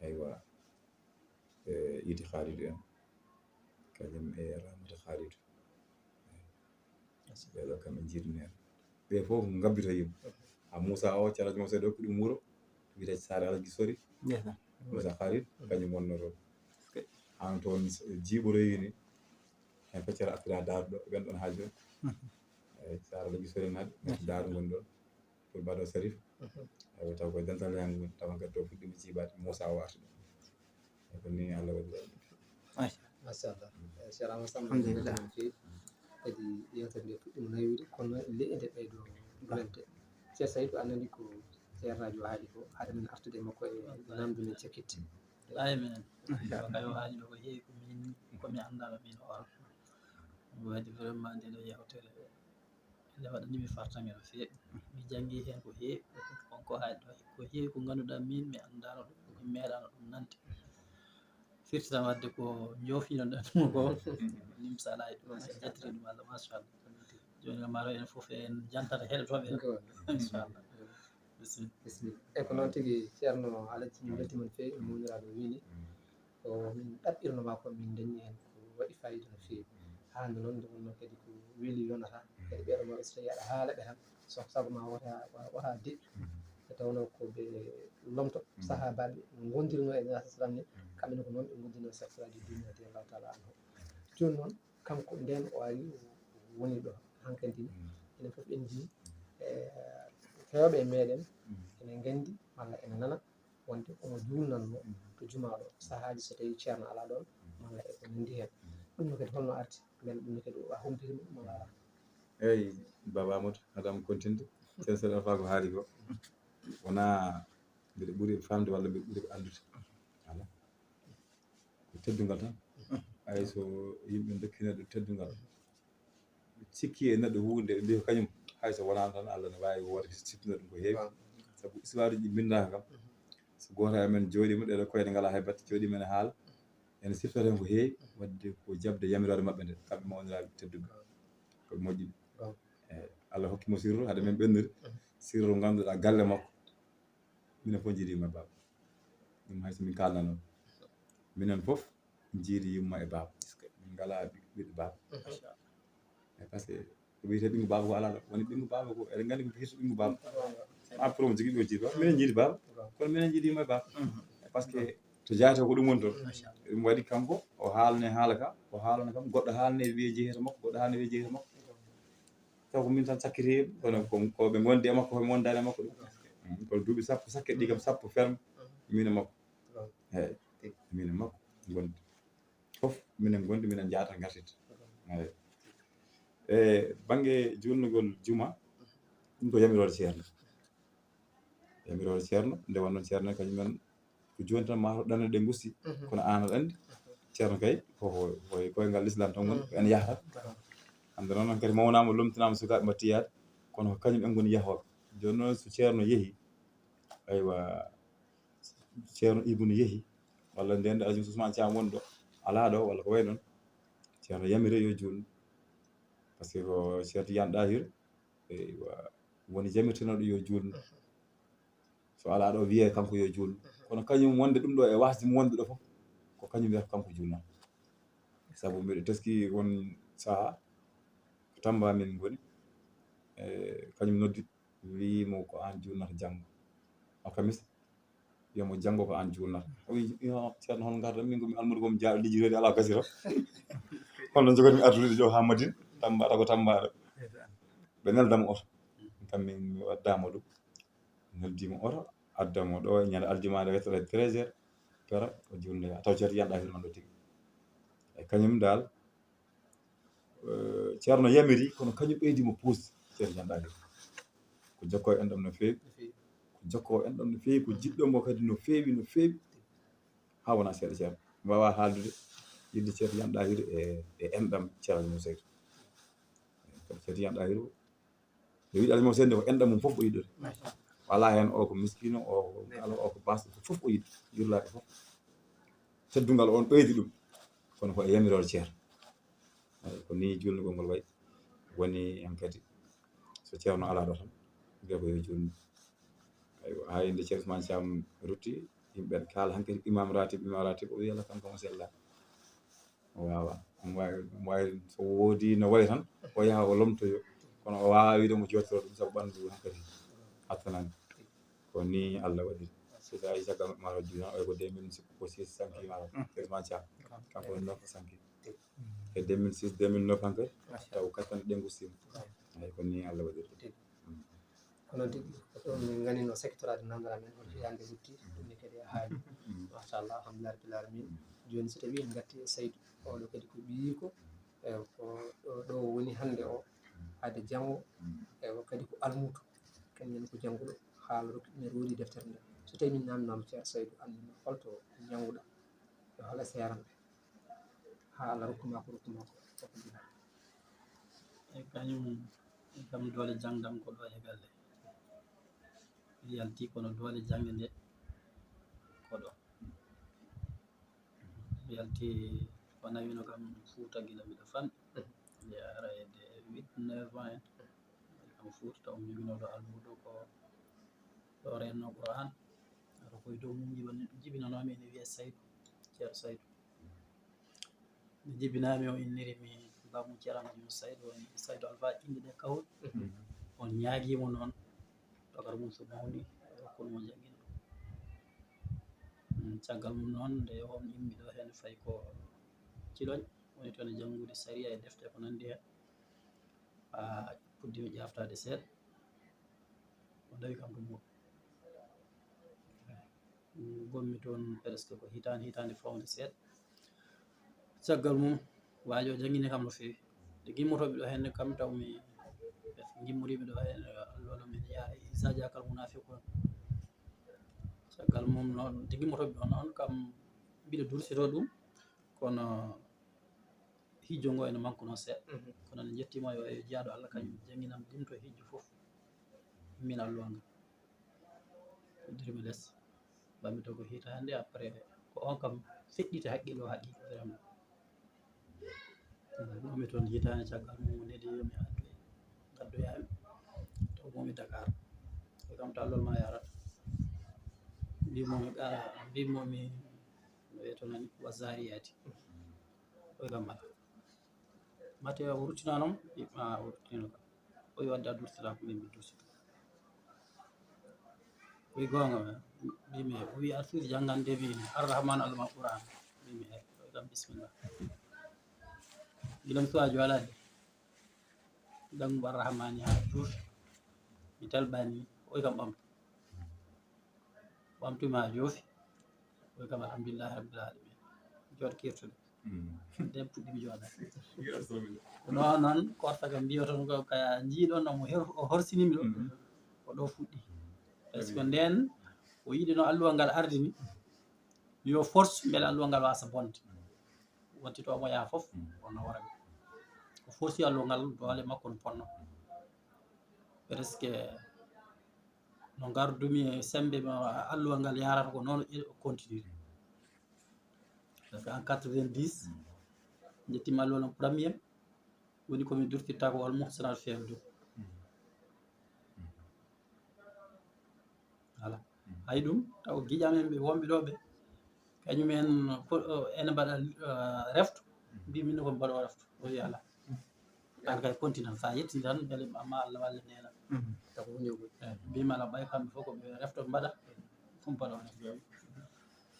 aywa, e Idi Khalidou en, kañum e Ramata Khalidou. Ɓeeɗo kam en jiidi neene. Ɓe fof ngabbito yimɓe. A Moussa o, caraji mo seeɗa, okkuɗi muuro, wiyete Saare Alaji Sori. Moussa Khalid, kañum wonno toon. Aan toon jiiɓoroyini, hen feccere appira daaruɗo, ɓen ɗon haa jooni. Eyi, Saare Alaji Sori naɓe, daaru ngoni ɗon. Pour Bado Sarif. Ewa, taw ko dental hen ngoni, tawa gaddo fuɗɗiima jiibaade, Moussa o arti ɗum. Eyi, ko ni Allah waɗi ɗum. Machallah. Eyi, Ceerno Amadou Samba, alhamdulillah. Kadi yewtere nde fuɗɗiima naywude, kono leƴƴi nde ɓeydo bulante. Ceerno Saydou, a nani ko ceernaajo haali ko, haade men artude e makko e namde men cakkit. Ayi, minen. Machallah. Kayo haali ɗo ko heewi ko min, ko mi anndaa min o. Waɗi vraiment nde ɗo yewtere. Nde waɗani mi fartaŋŋe no feewi. Mi janngi heen ko heewi. On ko hay ɗo, ko heewi ko ngannduɗaa min mi anndaano ɗum, mi meeɗaano ɗum nande. Firti tan waɗde ko njoofiino ɗen ɗum ko, nimsa alaa e ɗum, so ƴettiri ɗum Allah, machallah. Jooni kam, maa en fof en jantata heɗotooɓe. Inchallah. Bisimilla. Bisimilla. Eyi, ko noon tigi, Ceerno Alaji, min mbeltiima no feewi, no muñiraaɗo wini. Ko min ɗaɓɓirno maa ko min dañi heen ko waɗi faayiida no feewi. Haa nde noon, nde wonnoo kadi ko weli yonata. Kadi ɓeeɗo mawɓe so tawii aɗa haala ɓe tan, so sago ma wota, wota deƴƴu. Nde tawnoo ko ɓe lomto, sahaabaaɓe no ngondirnoo e Nulaaɗo sallam ni, kamɓe ne ko noon ɓe ngondirnoo e Seex Siraaju Diin radiyallaahu taala anhu. Jooni noon, kanko ndeen o ari, o woni ɗo hankadi ne. Enen fof en njii, e, heewɓe e meeɗen, ene nganndi malla ene nana wonde omo juulnanno to jumaa ɗo, sahaaji so tawii ceerno alaa ɗoon, malla e ko nanndi heen. Ɗum ne kadi holno arti? Mbele ɗum ne kadi a humpitiima ɗum walla alaa? Eyi, Baaba Amadou, haɗa am kontinde. Sensel alfaa ko haali ko, wonaa mbiɗa ɓuri famde walla mbiɗa ɓuri ko anndude. Alaa. Ko teddungal tan. Hay so yimɓe ndokki neɗɗo teddungal, sikki e neɗɗo huunde, ɓe mbiya ko kañum, hay so wonaano tan, Allah ne waawi woorde siftina ɗum ko heewi. Sabu histoire uji mbindaaka kam. So gooto e men jooɗiima, ɗeɗo koyɗe ngalaa hay batte, jooɗiima ene haala, ene siftata heen ko heewi, waɗde ko jaɓde yamiroore maɓɓe nde, kamɓe mawniraaɓe tedduɓe. Ko moƴƴi. Eyi, Allah hokki mo sirru, hade men ɓennude. Sirru ngannduɗaa galle makko. Minen fof njiidiima e baaba. Ɗum hay so min kaalnano. Minen fof njiidi yumma e baaba. Min ngalaa ɓi-, ɓiɗɗo baaba. Eyi, par ce que ko wiyetee ɓinngu baaba ko alaa ɗo. Woni ɓinngu baaba ko, eɗen nganndi ko firti ɓinngu baaba. Ma pour mo jogii ɗo jiido. Minen njiidi baaba. Kono minen njiidi yumma e baaba. Eyi, par ce que to jaayata ko ɗum woni toon. Ɗum waɗi kanko, o haalne haala ka, o haalna kam, goɗɗo haalne wiye jeehata makko, goɗɗo haalne wiye jeehata makko. Taw ko min tan sakkitiiɓe, kono ko, ko ɓe ngondi e makko, ko ɓe ngondani e makko ɗum. Mm, kono duuɓi sappo, sakkiti ɗi kam sappo ferme, min e makko. Eyi, min e makko ngondi. Fof minen ngondi, minen njaata ngartita. Eyi. E bannge juulnugol juma, ɗum ko yamiroore ceerno. Yamiroore ceerno, nde wonno ceerno kañum en ko jooni tan maa ɗanno ɗe ngusti. Kono aan aɗa anndi, ceerno kay, ko, ko, ko e koyngal Lislaam tan woni, ko en yahata. Hannde noon kadi mawnaama, lomtinaama, sukaaɓe mbaɗti yaade, kono ko kañum en ngoni yahooɓe. Jooni noon so ceerno yehi, aywa, ceerno Ibnu yehi, walla ndeen nde Alaji Usmaan Caam woni ɗo, alaa ɗo, walla ko wayi noon, ceerno yamire yo juulnu. Par ce que ko ceerno Tijaan Ɗaahir, eywa, woni jamirtinooɗo yo juulnu. So alaa ɗo wiyee kanko yo juulnu. Kono kañum wonde ɗum ɗo e waasde mo wonde ɗo fof, ko kañum wiyata kanko juulnoo. Sabu mbiɗo teskii won sahaa, ko Tamba min ngoni, e kañum noddi, wii mo ko aan juulnata janngo. Alkamisa, wiya mo janngo ko aan juulnata. O wii, "Yo, ceerno, hol ngarɗo?" Min ko mi almudo, ko mi jaaɗo liggitoyde, alaa ko gasiro. Kono noon, joganii mi artude ɗo haa Madina, Tamba, tago Tamba ɗo. Ɓe nelda mo oto. Kam min mi waddaama ɗum. Neldi mo oto, adda mo ɗo, ñande aljuma nde, wettere treize heures, pera, o juulnoya. Taw ceerno Tijaan Ɗaahir man ɗo tigi. E kañum daal, eh, ceerno yamiri, kono kañum ɓeydi mo puus, ceerno Tijaan Ɗaahir. Ko jokkoo enɗam no feewi. Ko jokkoo enɗam no feewi, ko jiɗɗo mo kadi no feewi, no feewi. Haa wona seeɗa ceerno. Mi waawaa haaldude yiɗde ceerno Tijaan Ɗaahir e, e enɗam ceerno Mum Seydu. Ceerno Tijaan Ɗaahir, no wiɗi Alaji Mum Seydu ko enɗam mum fof o yiɗɗori. Machallah. Walaa heen o ko miskiino, o ko kala, o ko baasɗo, ko fof o yiɗi, yurlaaki fof. Teddungal on ɓeydi ɗum, kono ko e yamiroore ceerno. Eyi, ko nii juulnugol ngol wayi. Woni en kadi, so ceerno alaa ɗo tan, mbiya ko yo juutnu. Aywa, haa nde Ceerno Usmaan Caam rutti, yimɓe kaala hankadi imam ratib, imam ratib, o wiya la kanko mo sella. O waawaa. Omo waawi, omo waawi, so woodi no wayi tan, o yaha o lomtoyo. Kono o waawaa wiide omo jooɗtoroo ɗum sabu ɓanndu hankadi hattanaani. Ko nii Allah waɗiri. Si tawi caggal maaro juuno, oya ko deux mille six ko six sanki maaro. Usmaan Caam. Kanko woni neuf sanki. E deux mille six, deux mille neuf hankadi, taw kattan ɗe ngustiima. Eyi, ko nii Allah waɗiri. Ko noon tigi, ko ɗum min nganino sectoraade nanndara men, on hitaande lutti, ɗum ne kadi a haali. Machallah, alhamdulillah, rabbil alamin. Jooni so tawii en ngartii e Saydu, oɗo kadi ko ɓiyiiko, e ko ɗo, ɗo woni hannde o, haade janngo, e o kadi ko almuudo, kañum ko jannguɗo, haala rokki ɗum e roodi deftere nde. So tawii min naamnaama Ceerno Saydu, anndu holto njannguɗa, e hola seeran, haa Allah rokku ma ko rokku ma ko, ko ko mbiɗa. E kañum, e kam doole jangdam ko ɗo e galle. Mi yalti kono doole jange nde ko ɗo. Mi yalti ko nawino kam Fuuta gila miɗo fan. Mi ara e de huit, neuf ans en. Kam Fuuta taw mi joginooɗo almuudo ko ɗo renno Qur'an. Aɗa koye dow mum jiban-, jibinanoomi ene wiye Saydu, Ceerno Saydu. Mi jibinaami o inniri mi bamum Ceerno Amadou Yunus Saydu, woni Saydu Alfa innde ɗe kawol. On ñaagii mo noon, tokara mum so mawni, rokkon mo janngina. Mm, caggal mum noon, nde on immi ɗo heen fayi ko Ciloñ, woni toon e janngude sariya e defte ko nanndi heen. Haa puɗɗiima ƴaaftaade seeɗa, o dawi kam to Mbuur. Ngonmi toon presque ko hitaande, hitaande fawde seeɗa. Caggal mum, waajo janngini kam no feewi. Nde gimmotoomi ɗo heen kam, taw mi, gimmoriimi ɗo heen, alwala min yaha, iza jaakal munafiqun. Caggal mum noon, nde gimmotoomi ɗo noon kam, mbiɗo dursitoo ɗum, kono hijjo ngo ene manque noon seeɗa. Mhm. Kono nde njettiima yo e jeyaaɗo Allah, kañum jannginam ɗum to hijjo fof. Min alluwa ngal. Uddirmi les. Bammi to ko hitaande, après ko on kam feɗɗiti haqqille o haqqille vraiment. Ɗum mi toon hitaande, caggal mum o neli yo mi addu, addoyaami. Taw momi Dakar. Ko kam to allol ma yarata. Mbimo mi, ah, mbimo mi, no wiyeto nani, wa zariyati. Ko kam mala. Mate o ruttino noon, ma o ruttino kam. O yo wadde a durtira ko min mi dursi. O wi goonga, mbimi, o wi a suufi janngande mi Arrahman Alma Qur'an. Mbimi, eyi, o wi kam bismillah. Gila mi suwa joolaade. Janngu Arrahmani haa juuti. Mi talbani, o wi kam ɓamtu. Ɓamtumi haa joofi. O wi kam alhamdulillahi rabbil alamin. Jooɗo kirtude. Mm. Nden puɗɗimi jooɗaade. Yo, so mi- Ko ɗo noon, korta kam mbiyoton ko ka njiiɗon omo her-, o horsinimi ɗo. Mm. Ko ɗo fuɗɗi. Par ce que nden, o yiɗi no alluwal ngal ardini, yo force mbele alluwal ngal wasa bonde. Wonti to omo yaha fof, mm, o nawora mi. O forci alluwal ngal, doole makko no ponno. Presque no ngardumi e sembe ma alluwal ngal yarata ko noon o continue. Parce que en quatre-vingt-dix, mm, njettima alluwal on premier, woni ko mi durtitta ko Al Muhsanat F M deux. Mm. Mm. Voilà. Mm. Hay ɗum, taw giƴam en ɓe wonɓe ɗo ɓe, kañum en ko, ene mbaɗa, eh, refto, mbi min ko mbaɗo refto, o wi ala. An kay continue tan, sa yettini tan, beele ma, ma Allah walle nena. Mhm. Taw ko woni o ɓuri. Eh, mbima ala ɓay kamɓe fof ko ɓe refto mbaɗa, ɗum mbaɗo refto.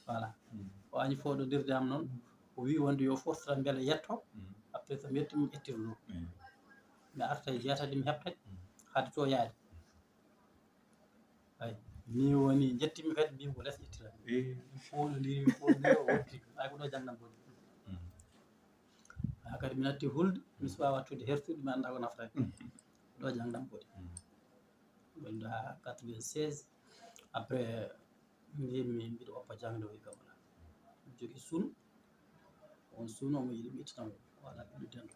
Voilà. Mm. O añi fooɗodirde am noon, o wi wonde yo force tan beele yetto, mm, après so mi yetti mi ƴettirlo. Mm. Mi arta e jeetati mi heɓtay, mm, haade to yaade. Ay, ni woni njettimi kadi mbimi ko les ƴettira. Eh. Fooɗodiri, fooɗodiri, o wonti. Ay ko ɗo jangdam boni. Mm. Haa kadi mi natti hulde, mi suwa wattude hertude, mi annda ko nafata. Mm. Ɗo jangdam boni. Mm. Wonde haa quatre-vingt-seize, après, mbimi mbiɗo woppa jangde o wi kam wala. Jogi sun, on sun omo yiɗi mi ittanamo, wala ɓiɗɗo dento.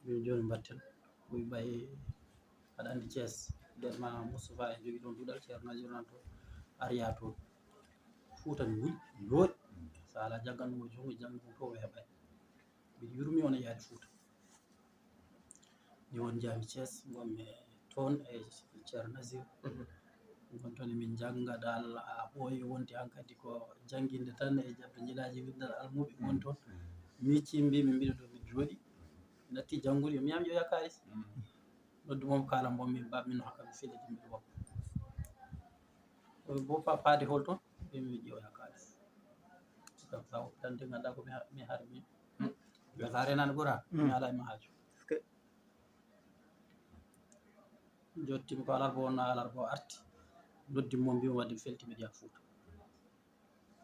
Min jooni mbatten, o wi ɓay aɗa anndi Thiès, nder ma Moustapha en jogi ɗon duɗal, Ceerno Najo nan to, Ariya to. Fuuta mi wuli, jooɗi. So alaa jagganɗo mo junngo, janngo ɗum fof o heɓay. Ɓe yurmi on e yaade Fuuta. Ni won jaami Thiès, ngonmi toon e Ceerno Nasir. Ngon toon emin njannga dal, a ɓooyi wonti hankadi ko jannginde tan e jaɓde njilaaji winndal almuɓe won toon. Micci mbimi mbiɗo ɗo mi jooɗi. Natti janngude, mi yami ƴeew yakkaris. Noddu mom kala mbo min ba min hokka mi felliti mbiɗo woppa. Ko bo fa-, faade hol toon? Mbimi mi ƴeew yakkaris. Kam sa woppitante ngannda ko mi ha-, mi harmi. Gasa renani ɓura, mi ala e ma haaju. Jottimi ko alarba wonno, alarba o arti. Noddi mo mbimi wadde mi felti mbiɗo yaha Fuuta.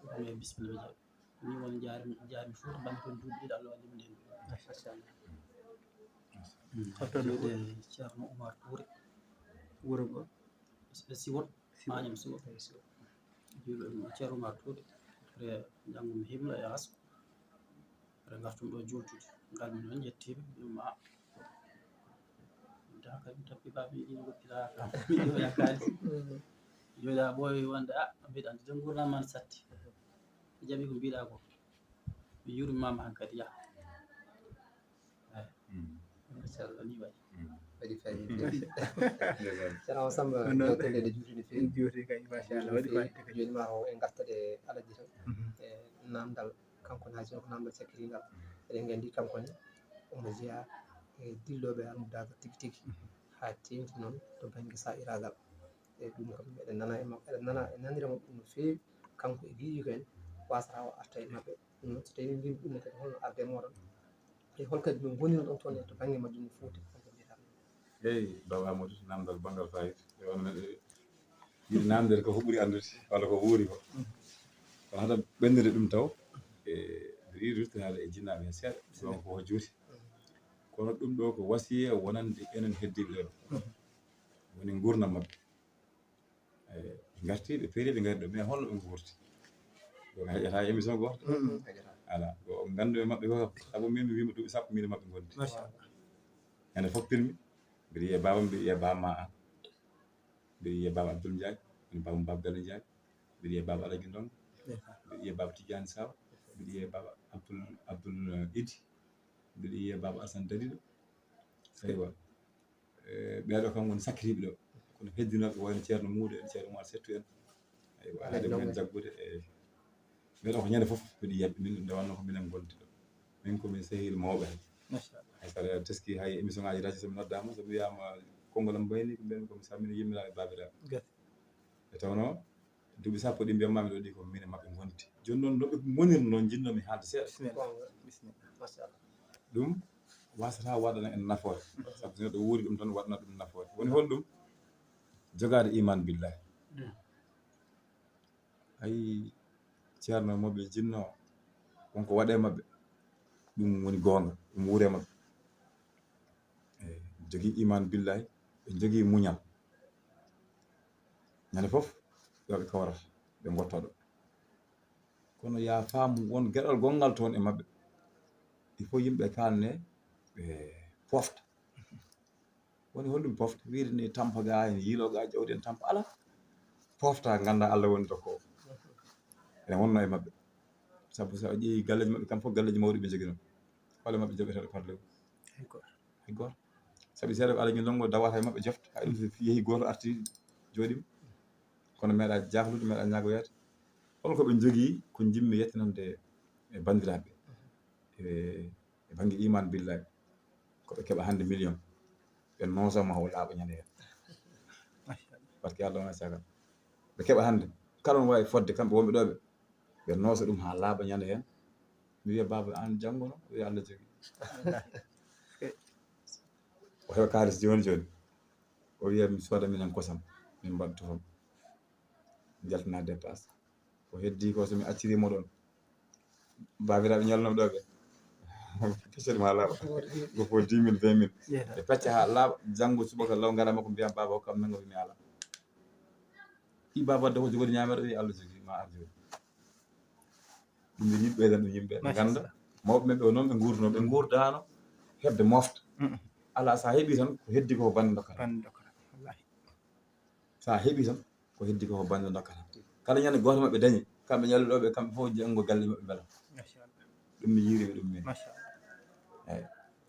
Ɗum e bisimilla mi jaɓi. Ni woni jaarmi, jaarmi Fuuta, mbanmi toon duuɓi ɗiɗi, Allah walli mi nden. Machallah. Hoto no Ceerno Oumar Touré. Wuro ngo? Siwol. Mañam Siwol. Juulo Ceerno Oumar Touré. Re janngo mi himla e asko. Re ngartum ɗo jooɗtude. Ngal mi noon njettiima, ɗum ma. Da kadi mi tappi ba mi yiɗi goɗɗira ka. Mi yiɗi waɗa kaalis. Jooɗa ɓooy wonde, a, mbiɗa anndi de ngurndan man satti. Jaɓi ko mbiɗa ko. Mi yurmima hankadi, yaha. Eyi. Machallah, ni waɗi. Waɗi fayida. Ndeysaan. Ceerno Samba, jewte ɗe juuti no feewi. Juuti kay, machallah, waɗi fayida kay. Jooni ma o en ngarta ɗe alaji tan. E namdal, kanko ne haji o ko namdal cakkiringal. Eɗen nganndi kanko ne omo jeyaa e dillooɓe almudaagal tigi tigi. Haa teeŋti noon to bannge saa'iraagal. E ɗum kam eɗen nana e makko, eɗen nana, e nanira mo ɗum no feewi. Kanko e giiɗiiko en, wasata o arta e maɓɓe. Ɗum noon, so tawii min mbiyii ɗum ne kadi, holno arde mooɗon? E hol kadi no ngonirɗon toon e to bannge majjum no foti? Eyi, Baba Amadou, namdal banngal fayida. E wano neɗɗo yiɗi namdede ko, ko ɓuri anndude, walla ko wuuri ko. Kono hade ɓenndude ɗum taw, e mbiɗo yiɗi ruttinaade e jinnaaɓe heen seeɗa, donc ko juuti. Kono ɗum ɗo ko wasiya wonande enen heddiiɓe ɗo. Woni nguurndam maɓɓe. E, ɓe ngarti, ɓe peeri, ɓe ngari ɗo, mais holno ɓe nguurti? Donc, heƴata émission gooto. Alaa, ko nganndu e maɓɓe ko, sabu min mi wiima duuɓi sappo min e maɓɓe ngondi. Machallah. Ñande fof pirmi, mbiɗo yiya baaba, mbiɗo yiya baaba ma an. Mbiɗo yiya baaba Abdoul Ndiaye, woni baaba Baba Gallo Ndiaye. Mbiɗo yiya baaba Alaji Ndongo. Mbiɗo yiya baaba Tidiane Saw. Mbiɗo yiya baaba Abdoul, Abdoul, eh, Idi. Mbiɗo yiya baaba Alassane Dariɗo. Eywa. Eh, ɓeeɗo kam woni sakkitiiɓe ɗo. Kono heddinooɓe wayno Ceerno Muudo en, Ceerno Oumar Settu en. Eywa, haade mumen jaggude, e ɓeeɗo ko ñande fof mbiɗo yiyaɓe. Min nde wonno ko minen ngondi ɗo. Min ko min sehil mawɓe heen. Machallah. Hay so aɗa teski hay émission ngaaji radio, so mi noddaama, so mi wiyaama konngol am mbayni, ko mbiymi ko mi salmini yummiraaɓe e baabiraaɓe. Gati. E tawno duuɓi sappo ɗi mbiyatmi ɗo ɗi ko min e maɓɓe ngondi. Jooni noon no ɓe ngoniri noon njinnoomi haalde seeɗa. Bisimilla. Bisimilla. Machallah. Ɗum wasata waɗana en nafoore. Sabu so neɗɗo wuuri ɗum tan waɗana ɗum nafoore. Woni hol ɗum? Jogaade iman billahi. Mm. Ayi, Ceerno mo ɓe jinnoo, wonko waɗee maɓɓe, ɗum woni goonga, ɗum wuuree maɓɓe. Eyi, jogii iman billahi, ɓe njogii muñal. Ñande fof, ɗo ɓe kawrata, ɓe ngottoo ɗo. Kono yaa faamu, won geɗal gonngal toon e maɓɓe. Il faut yimɓe kaalne, ɓe pofta. Woni holɗum pofta? Wiide ni tampa ga, en yiilo ga, jawdi en tampa. Alaa. Pofta, ngannda Allah woni dokkoowo. Ene wonno e maɓɓe. Sabu so a ƴeewi galleeji maɓɓe, kam fof galleeji mawɗi ɓe njoginoo. Hol e maɓɓe joɓeteeɗo par lewru? Hay gooto. Hay gooto. Sabu seeɗa ko Alaji Ndongo dawata e maɓɓe jofta. Hay ɗum so yehi gooto arti jooɗiima. Kono meeɗa jahlude, meeɗa ñaagoyaade. Holko ɓe njogii ko njimmi yettinande e banndiraaɓe? E e bannge iman billahi, ko ɓe keɓa hannde million, ɓe noosa ma o laaɓa ñande heen. Parce que Allah wona caggal. Ɓe keɓa hannde, kala no waawi fodde kamɓe wonɓe ɗo ɓe, ɓe noosa ɗum haa laaɓa ñande heen. Mi wiya, "Baaba, aan janngo no?" O wiya, "Allah jogii." O heɓa kaalis jooni jooni. O wiya, "Mi sooda minen kosam, min mbaɗa tofam. Njaltina dépasse." Ko heddi ko, so mi acciri mo ɗon, baabiraaɓe ñalnooɓe ɗo ɓe, kecce ɗum haa laaɓa. Ko fof dix mille, vingt mille. Ɓe pecca haa laaɓa, janngo subaka law ngara makko mbiya, "Baaba, hokkam nanngo," mi ala. Ɗi baaba wadde ko jogori ñaameede, wi, "Allah jogii, ma ar jooni." Ɗum ɓe yiɗi ɓeydan ɗum yimɓe, ɓe ngannda. Mawɓe men ɓe o noon ɓe nguurduno, ɓe nguurdaano heɓde mofta. Alaa, so a heɓii tan, ko heddi ko bannde ndokkata. Bannde ndokkata, wallaahi. So a heɓii tan, ko heddi ko bannde ndokkata. Kala ñande gooto maɓɓe dañi, kamɓe ñalluɗo ɓe, kamɓe fof janngo galle maɓɓe mbela. Machallah. Ɗum mi yiirimi ɗum min. Machallah.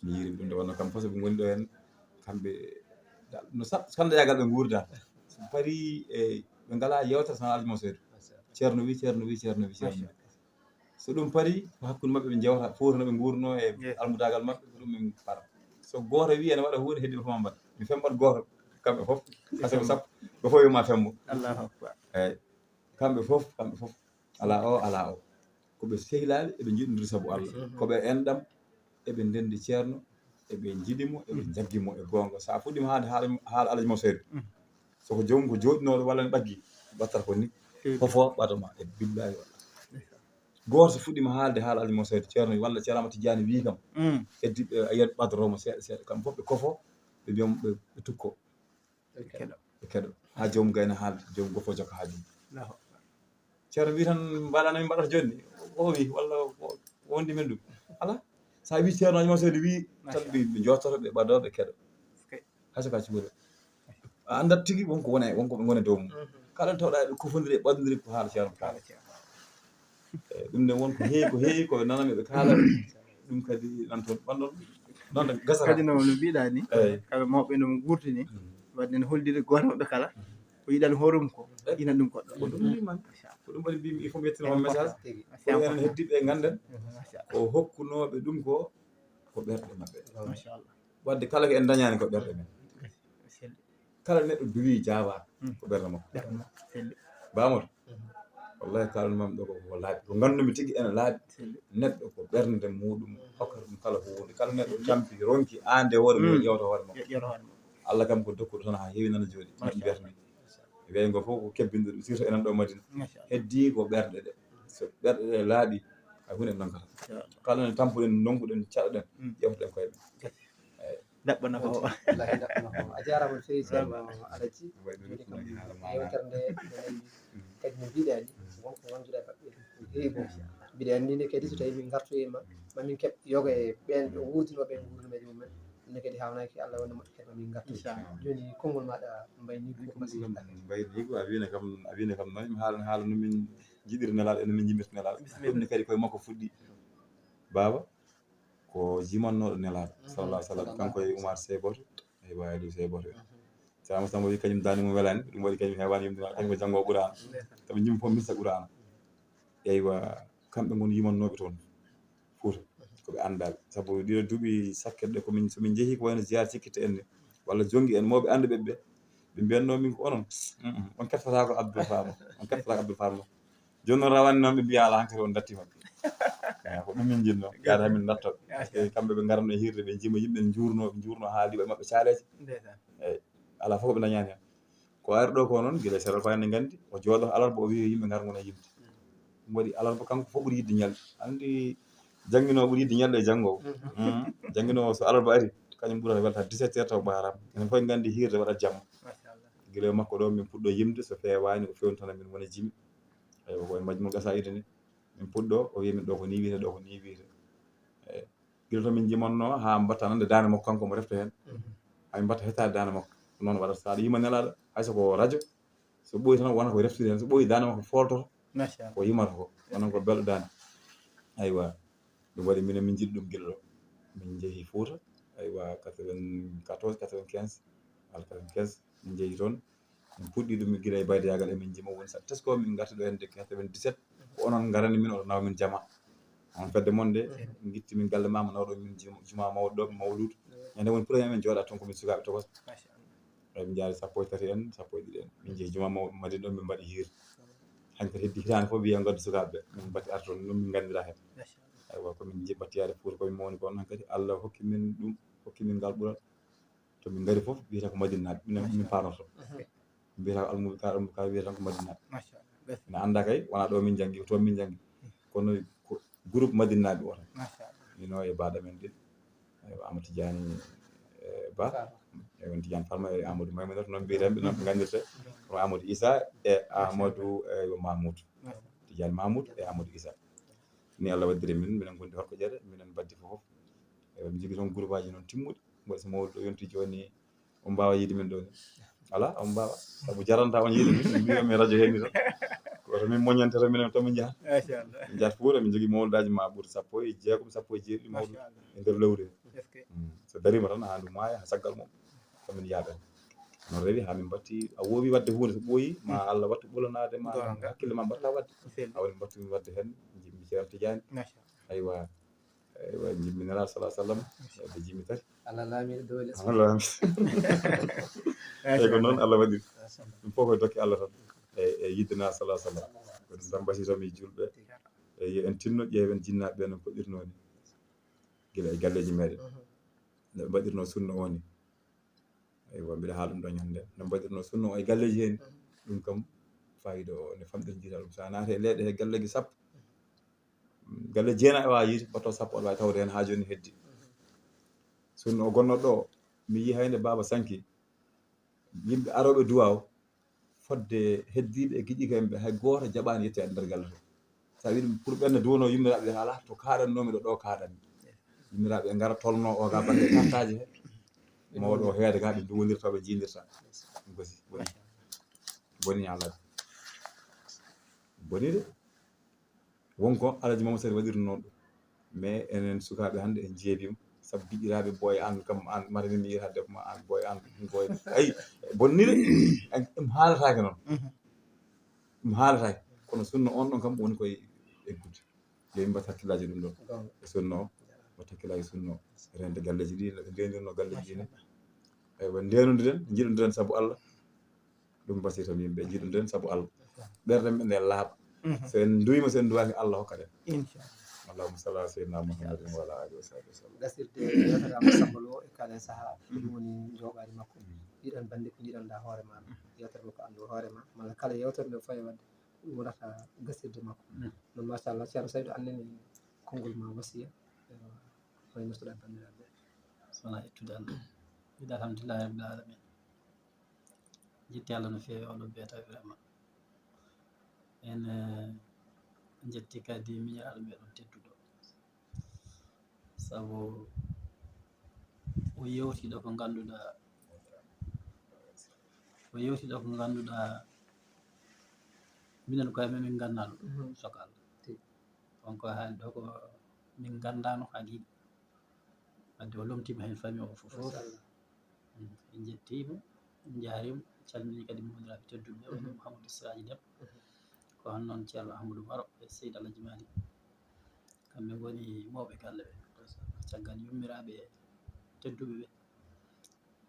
Mi yiiri ɗum nde wonno kam fof so ɓe ngoni ɗo en kamɓe no sanndayagal ɓe nguurda. Pari e ɓe ngala yewtere sana alji mo seedu. Ceerno wi ceerno wi ceerno wi ceerno wi. So ɗum pari ko hakkunde maɓɓe ɓe jewta fowta no ɓe nguurno e almudagal maɓɓe ko ɗum min para. So gooto wi ene waɗa huunde heddi fof mbaɗa mi fembat gooto kamɓe fof. Asa ko sappo ɓe fof yoma fembo. Allahu akbar. Eyyi. Kamɓe fof kamɓe fof ala o ala o ko ɓe sehlaaɓe eɓe njiɗondiri sabu Allah ko ɓe enɗam eɓe ndendi ceerno eɓe njiɗi mo eɓe jaggi mo e goonga so a fuɗɗima haade haala haala alaji mo seeɗa soko joomum ko jooɗinooɗo walla ne ɓaggi ɓattata ko ni fofo ɓaɗoma e billahi walla gooto so fuɗɗima haalde haala alaji mo seeɗa ceerno walla ceerama tijjani wii kam heddiɓe a yiyat ɓadoromo seeɗa seeɗa kamɓe fof ɓe kofo ɓe mbiyamo ɓe tukko ɓe keɗo ɓe keɗo ha joomum gayna haalde joomum gofo jokka haalde ceerno wi tan mbaɗa no min mbaɗata jonni o wi walla wondi men ɗum ala sa wi ceerno aji ma sodi wi tan ɓe jottoto ɓe ɓaɗo ɓe keɗo hay so ka cuure a andat tigi wonko wona wonko ɓe gona dow mum kala tawɗa ɓe kofodiri e ɓadodiri ko haala ceerno kaala eyyi ɗum ne won ko heewi ko heewi ko nanami ɓe kaala ɗum kadi nan toon ɓanɗon noon gasata kadi no no mbiɗa ni eyyi kala mawɓe no guurtini wadde ne holliri gooto maɓɓe kala ko yiɗan hoore mum ko yiɗan ɗum goɗɗo ko ɗum mbimi ko ɗum waɗi mbimi il faut mi yettina on message ko enen heddiɓe ganden ko hokkunooɓe ɗum ko ko ɓerɗe maɓɓe machallah wadde kala ko en dañani ko ɓerɗe men kala neɗɗo duwi jaaba ko ɓerɗe makko bamoto wallahi kalon mam ɗo ko laaɓi ko gandumi tigi ene laaɓi neɗɗo ko ɓernde muɗum hokkata ɗum kala ko woni kala neɗɗo tampi ronki ande hoore mum ƴewta hoore makko allah kam ko dokkuɗo tan ha heewi nana jooɗi neɗɗo mbiyata min weyngo fof ko kebbinɗo ɗum surtout enen ɗo madina heddi ko ɓerɗe ɗe so ɓerɗe ɗe laaɓi hay hunde nonkata kala ne tampuɗen donkuɗen caɗoɗen ƴewtoɗen koye men daɓɓana ko wallahi daɓɓana ko a jarama no fewi ceerno alaji joni kam yewtere nde ene kadi no mbiɗani wonko wonduɗa e maɓɓe ko heewi ko mbiɗa anndi nde kadi so tawi min gartoyima mamin keɓ yoga e ɓen ɓe wurdinoɓe e gurdam e jomumen ɗum ne kadi hawnaki allah wonde moƴƴo kadi mamin gartu joni konngol maɗa mbayni ko mbayni ko a wina kam a wina kam noon mi haalana haala no min jiɗiri nelaɗo eno min jimirta nelaɗo ɗum ne kadi koye makko fuɗɗi baba ko jimannoɗo nelaɗo sallallahu alaihi wasallam kanko e umar seboto e wayli seboto sama sama wi kañum dani mum welani ɗum waɗi kañum heewani yimde kañum ko janngo qur'ana sabu jimmi fof mista qur'ana eywa kamɓe ngoni yimannooɓe toon fouta koɓe anndaɓe sabu ɗiɗo duuɓi sakketɗe komin somin jeehi ko wayno ziyara sikkitte en ni walla jonngi en mawɓe annduɓe ɓe ɓe mbiyanno min ko onon on kettatako abdoul fama on kettatako abdoul fama jooni noon rawani noon ɓe mbiya ala hankadi on dattima ko ɗum min jinno yaade hamin dattoɓe kamɓe ɓe ngaranno e hirde ɓe jima yimɓe jurno ɓe jurno haaliɓe maɓɓe caaleji eyyi ala fof ko ɓe dañani hen ko ari ɗo ko noon gila sero fayande gandi o jooɗo alarba o wi yimɓe ngar gona yimde ɗum waɗi alarba kanko fof ɓuuri yidde ñalɗi andi jangguinowo ɓuuri yidde ñalɗi e janngowo jangguinowo so alarba ari kañum ɓurata welta dix-sept heures taw ɓaram enen fof gandi hirde waɗat jamma gila makko ɗo min puɗɗo yimde so fewani o fewnitana min wona jimi eywa ko e majjum gasa ide ni min puɗɗo o wi min ɗo ko ni wiyete ɗo ko ni wiyete eyyi gila to min jimanno ha mbatta nande dande makko kanko mo refta hen hay mbatta hettade dande makko noon waɗata sa aɗa yima nelaɗo hay soko radio so ɓooyi tan wona ko reftude hen so ɓooyi dande makko foltoto ko yimata ko onon ko belɗo dande aywa ɗum waɗi minen min jiɗi ɗum gila ɗo min jeehi fouta aywa quatre-vingt-quatorze quatre-vingt-quinze walla quatre-vingt-quinze min jeehi toon min puɗɗi ɗum gila e baydayagal emin jima woni sa tesko min garti ɗo hende quatre-vingt-dix-sept ko onon garani min oɗo nawa min jama on fedde mon de gitti min galle mama nawɗo min juma mawɗo ɗo mawludu ñande woni premier min jooɗa toon komin sukaɓe tokos emin jaari sappo e tati en sappo e ɗiɗi en min jeehi juma mawɗo madina ɗo min mbaɗi hiir hankadi heddi hitande fof mbiya gaddu sukaɓeɓe min mbatti arta toon ɗum min gandira hen aywa komin jiɓɓatti yaade fouta komin mawni ko on hankadi allah hokki min ɗum hokki min ngal ɓural to min ngari fof wiyata ko madinnaɓe minen min panorto mbiyata ko almuɓe ka almuɓe ka wiyata tan ko madinnaɓe ene anda kay wona ɗo min janggi ko toon min janggi kono ko groupe madinnaɓe o tan ino e baɗa men ɗin amadou tidiani ba e on tidiani farma e amadou maymunata noon mbiyetenɓe noon ɓe gandirta kono amadou issa e amadou e mamoudou tidiani mamoudou e amadou issa ni allah waddiri min minen gondi horko ƴere minen mbaddi fof eɓe jogui toon groupe aji noon timmuɗi mboɗo so mawɗo ɗo yonti joni on mbawa yiide min ɗo ni Alaa, on mbaawa. Sabu jaranta on yiide min, min mbiya min radio heen ni tan. Ko to min moñante tan, minen to min njaha. Machallah. Min njaha Fuuta, min njogii mawludaaji ma ɓuri sappo e jeegom, sappo e jeeɗiɗi mawlude e nder lewru heen. Est-ce que? Mm. So dariima tan, haa ndu maaya, haa caggal mum. Ko min yaaɓen. Noon rewi haa min mbaɗti, a woowi waɗde huunde so ɓooyi, ma Allah wattu ɓolanaade ma, hakkille ma mbaɗta waɗde. Awa min mbaɗti min waɗde heen, njiɗmi Ceerno Tijaani. Machallah. Aywa. Eywa, jimmi Nelaaɗo sallallahu alaihi wasallam. Ɓe jimmi tati. Allah laamiiɗo doole. Allah laamiiɗo. Eyyi, ko noon Allah waɗi. Ɗum fof ko dokke Allah tan. E, e yiɗde Nelaaɗo sallallahu alaihi wasallam. Ko ɗum tan mbasiytomi julɓe. E, yo en tinno ƴeewen jinnaaɓe ɓe no koɗirnoo ni. Gila e galleeji meɗen. No ɓe mbaɗirnoo sunna o ni. Eywa, mbiɗa haala ɗum ɗo ñande. No mbaɗirnoo sunna o e galleeji heen. Ɗum kam fayida o ne famɗindiral. So a naati e leeɗe he galleeji sappo, galle jeenayi a waawaa yiide, ɓoto sappo aɗa waawi tawde heen haa jooni heddi. Sunna o gonnoo ɗo, mi yii hay nde Baaba Sanki, yimɓe arooɓe duwaaw, fodde heddiiɓe e giƴiiɓe en ɓe, hay gooto jaɓaani yettoyaade nder galle to. So a wii ɗum pour ɓenne duwanoo yummiraaɓe ɓe, alaa to kaaɗannoomi ɗo, ɗo kaaɗanmi. Yummiraaɓe ɓe ngara tolno o ga bannge kartaaji he. Mawɗo o heeda ga ɓe nduwondirta, ɓe jiindirta. Ɗum ko si boni. Boni ñaalaade. Boni de. Won ko Alhaji Mamadou Sari waɗirnoo ɗum. Mais enen sukaaɓe hannde en jeebiima. Sabu giƴiraaɓe boy an kam, an mata min mi yiɗa debbo ma, an boy an, boy. Ay, bonni de. En, en haalataake noon. Mhm. Ɗum haalataake. Kono sunna on ɗon kam woni koye eggude. Yo yimɓe mbaɗ hakkillaaji ɗum ɗon. Goonga. E sunna o, mbaɗ hakkillaaji sunna o. Rende galleeji ɗi, no ɓe ndeendirnoo galleeji ɗi ne. Machallah. Eywa, ndeenondiren, njiɗondiren sabu Allah. Ɗum mbasiytomi yimɓe, njiɗondiren sabu Allah. Ɓerɗe men ɗe laaɓa. Mhm. So en nduwiima, so en nduwaaki, Allah hokkat en. Inchallah. Allahumma salli ala sayyidina Muhammadin wa ala alihi wa sahbihi wa sallam. Gasirde yewtere Amadou Samba Lo e kala e sahaa, ɗum woni jooɓaari makko. Mm. Yiɗan bannde ko yiɗanɗaa hoore ma. Yewtere makko anndu hoore ma, malla kala yewtere nde fawi waɗde, ɗum wonata gasirde makko. Mm. Noon, machallah, Ceerno Saydu, annene konngol ma wasiya, eh, hoy nodduɗaa banndiraaɓe ɓe? So wonaa ittude Allah. Wiɗa alhamdulillahi rabbil alamin. Jetti Allah no feewi, oɗo beeta vraiment. En, eh, jetti kadi miñiraaɗo meɗen tedduɗo. Sabu o yewti ɗo ko ngannduɗaa, o yewti ɗo ko ngannduɗaa minen koye men min nganndaano ɗum. Mhm. Sokal. Tigi. On ko haali ɗo ko min nganndaano haqiiqa. Wadde o lomtiima heen famille o fof. Machallah. Mm. En njettiima, en njaariima, en calminii kadi mawɗiraaɓe tedduɓe ɓe, woni Mouhamadou Siraji Dem. Mhm. Ko hono noon Ceerno Ahmadou Baro e Seydi Alhaji Malick. Kamɓe ngoni mawɓe galle ɓe. Caggal yummiraaɓe tedduɓe ɓe.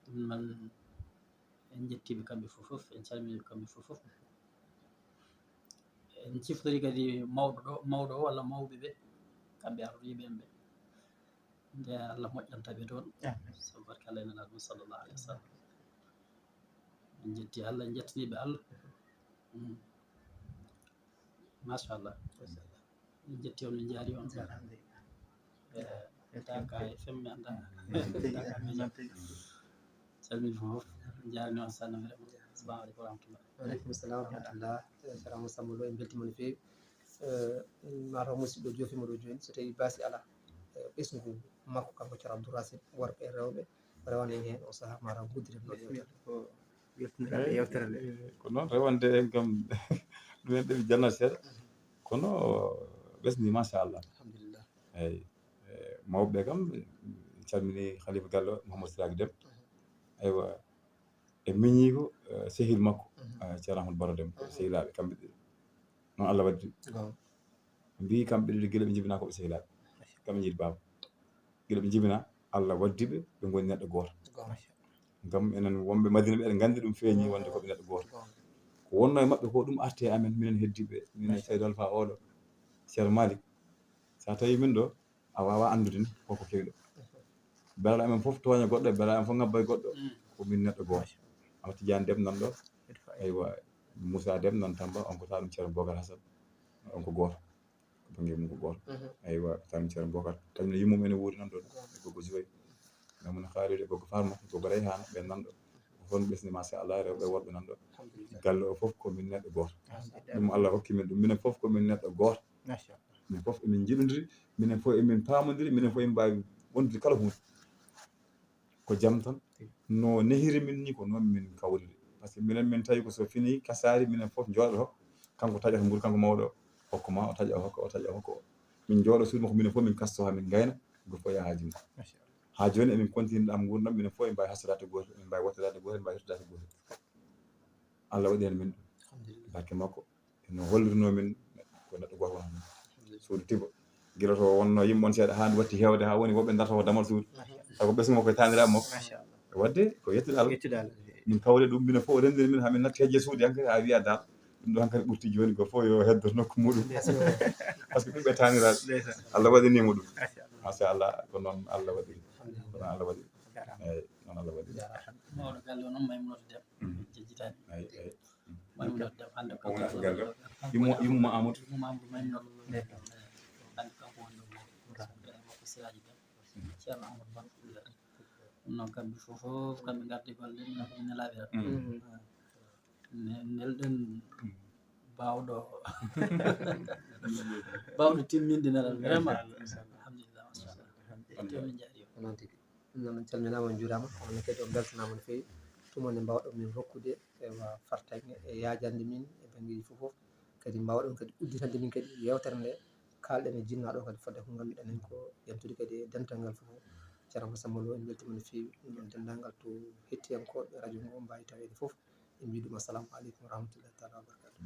Ɗum noon en njettiiɓe kamɓe fof fof, en calminii kamɓe fof fof. En ciftori kadi mawɗo ɗo, mawɗo o walla mawɓe ɓe, kamɓe ardiiɓe en ɓe. Nde Allah moƴƴanta ɓe toon. Amin. Sabu barke Allah e Nelaaɗo mum sallallahu alaihi wa sallam. En njetti Allah, en njettaniiɓe Allah. Mm. Machallah. En njetti on, en njaari on. Alhamdulillah. Eh, Daaka F M mi anndaa. Daaka Média. Calmini fof, njaarni on sanne vraiment. Assalamu aleykum wa rahmatullah. Wa aleykum salam wa rahmatullah. Eh, Ceerno Amadou Samba Lo, en mbeltiima no feewi. Eh, mataw musidɗo joofiima ɗo jooni, so tawii baasi alaa, eh, ɓesngu makko kanko Ceerno Abdou Racine, worɓe e rewɓe, rewane en heen o sahaa, mataw ngudditen ɗo yewtere. Ko weltiniraaɓe yewtere nde. Eh, ko noon, rewande en kam, ɗum en ɗeɓi jannat seeɗa. Kono ɓesni, machallah. Alhamdulillah. Eeyi. Eh, mawɓe ɓe kam, calmini Khalifa Gallo, Mouhamadou Siraji Dem. Aywa, e miñiiko, eh, sehil makko, eh, Ceerno Ahmadou Baro Dem, sehilaaɓe kamɓe ɗiɗo. Noon Allah waddi. Goonga. Mbii kamɓe ɗiɗo gila ɓe njibinaa ko ɓe sehilaaɓe. Kamɓe njiɗi baaba. Gila ɓe njibinaa, Allah waddi ɓe, ɓe ngoni neɗɗo gooto. Goonga. Ngam enen wonɓe Madina ɓe, eɗen nganndi ɗum feeñi wonde ko ɓe neɗɗo gooto. Goonga. Ko wonnoo e maɓɓe ko ɗum arti e amen, minen heddiiɓe, minen Seydi Alfa oɗo, Ceerno Malick. So a tawii min ɗo, a waawaa anndude ni koko kewi ɗo. Belaaɗo amen fof tooña goɗɗo, belaaɗo amen fof ŋabba e goɗɗo. Mm. Ko min neɗɗo gooto. Amadou Tidiane Dem nan ɗo. Aywa, Moussa Dem nan Tamba, on ko taanum Ceerno Bocar Hassane. On ko gooto. Ko bannge mum ko gooto. Mhm. Aywa, ko taanum Ceerno Bocar. Kañum ne yummum ene wuuri nan ɗon. Goonga. E Gogo Joy. Mamoune Khalil e Gogo Farma, Gogo Rayhana, ɓe nan ɗo. Ko toon ɓesni, machallah, rewɓe e worɓe nan ɗo. Alhamdulillah. Galle o fof ko min neɗɗo gooto. Alhamdulillah. Ɗum Allah hokki min ɗum. Minen fof ko min neɗɗo gooto. Machallah. Minen fof emin njiɗondiri, minen fof emin paamondiri, minen fof emin mbaawi wondude kala huunde. Ko jam tan. No nehiri min ni, ko noon min kawriri. Par ce que minen min tawi ko so fini kasaari minen fof njooɗoto, kanko taƴata mbuuru, kanko mawɗo hokka ma, o taƴa o hokka, o taƴa o hokka. Min njooɗo suudu makko minen fof, min kasto haa min ngayna, gooto fof yaha haaju mum. Haa jooni emin continue ɗam nguurndam, minen fof en mbaawi hasadaade gooto, en mbaawi wottadaade gooto, en mbaawi yettodaade gooto. Allah waɗi heen min ɗum. Barke makko. No hollirnoo min ko neɗɗo gooto wonata. Suudu tiba. Gila to wonno yimɓe on seeɗa, haa ndu watti heewde, haa woni woɓɓe ndarta ko damal suudu. Taw ko ɓesngu makko e taaniraaɓe makko. Waɗde ko yettude Allah. Min kawri ɗum, minen fof renndini min, haa min natti hejje suudu hankadi, haa wiya dal ɗum ɗo hankadi ɓurti jooni, ko fof yo heddo nokku muɗum. Par ce que ɓiɓɓe taaniraaɓe, Allah waɗani mo ɗum. Machallah, ko noon Allah waɗi. Ko noon Allah waɗi. Eeyi, noon Allah waɗi. Mawɗo galle o noon, Maymunata Dem. Jejjitaani. Eeyi, eeyi. Maymunata Dem hannde ko wona ko galle o. Yumma, yumma Amadou. Yumma Amadou Maymunata. Hannde kanko woni ɗo. Makko Siraaji Dem. Ceerno Amadou Ba. Ɗum noon kamɓe fof, fof kamɓe ngardi golle, ɗum noon ko min nelaaɓe tan. Ne-, nelɗen baawɗo, baawɗo timminde nelal, vraiment. Alhamdulillah, machallah. Ƴettoo min njaari. Ko noon tigi. Ɗum noon, on calminaama, on njuuraama. Onon kadi on mbeltanaama no feewi. Tuma nde mbaawɗon min rokkude, ewa, fartaŋŋe e yaajande min e banngeeji fof fof. Kadi mbaawɗon kadi udditande min kadi yeewtere nde kaalɗen e jinnaaɗo kadi fodde ko ngannduɗen heen ko yantude kadi e dental ngal fof. Ceerno Samba Lo, en mbeltiima no feewi. Ɗum noon, denndaangal to hettiyankooɓe radio ngo mbaawi taweede fof. En mbii ɗum assalamu aleykum wa rahmatullahi taala wa barakatuh.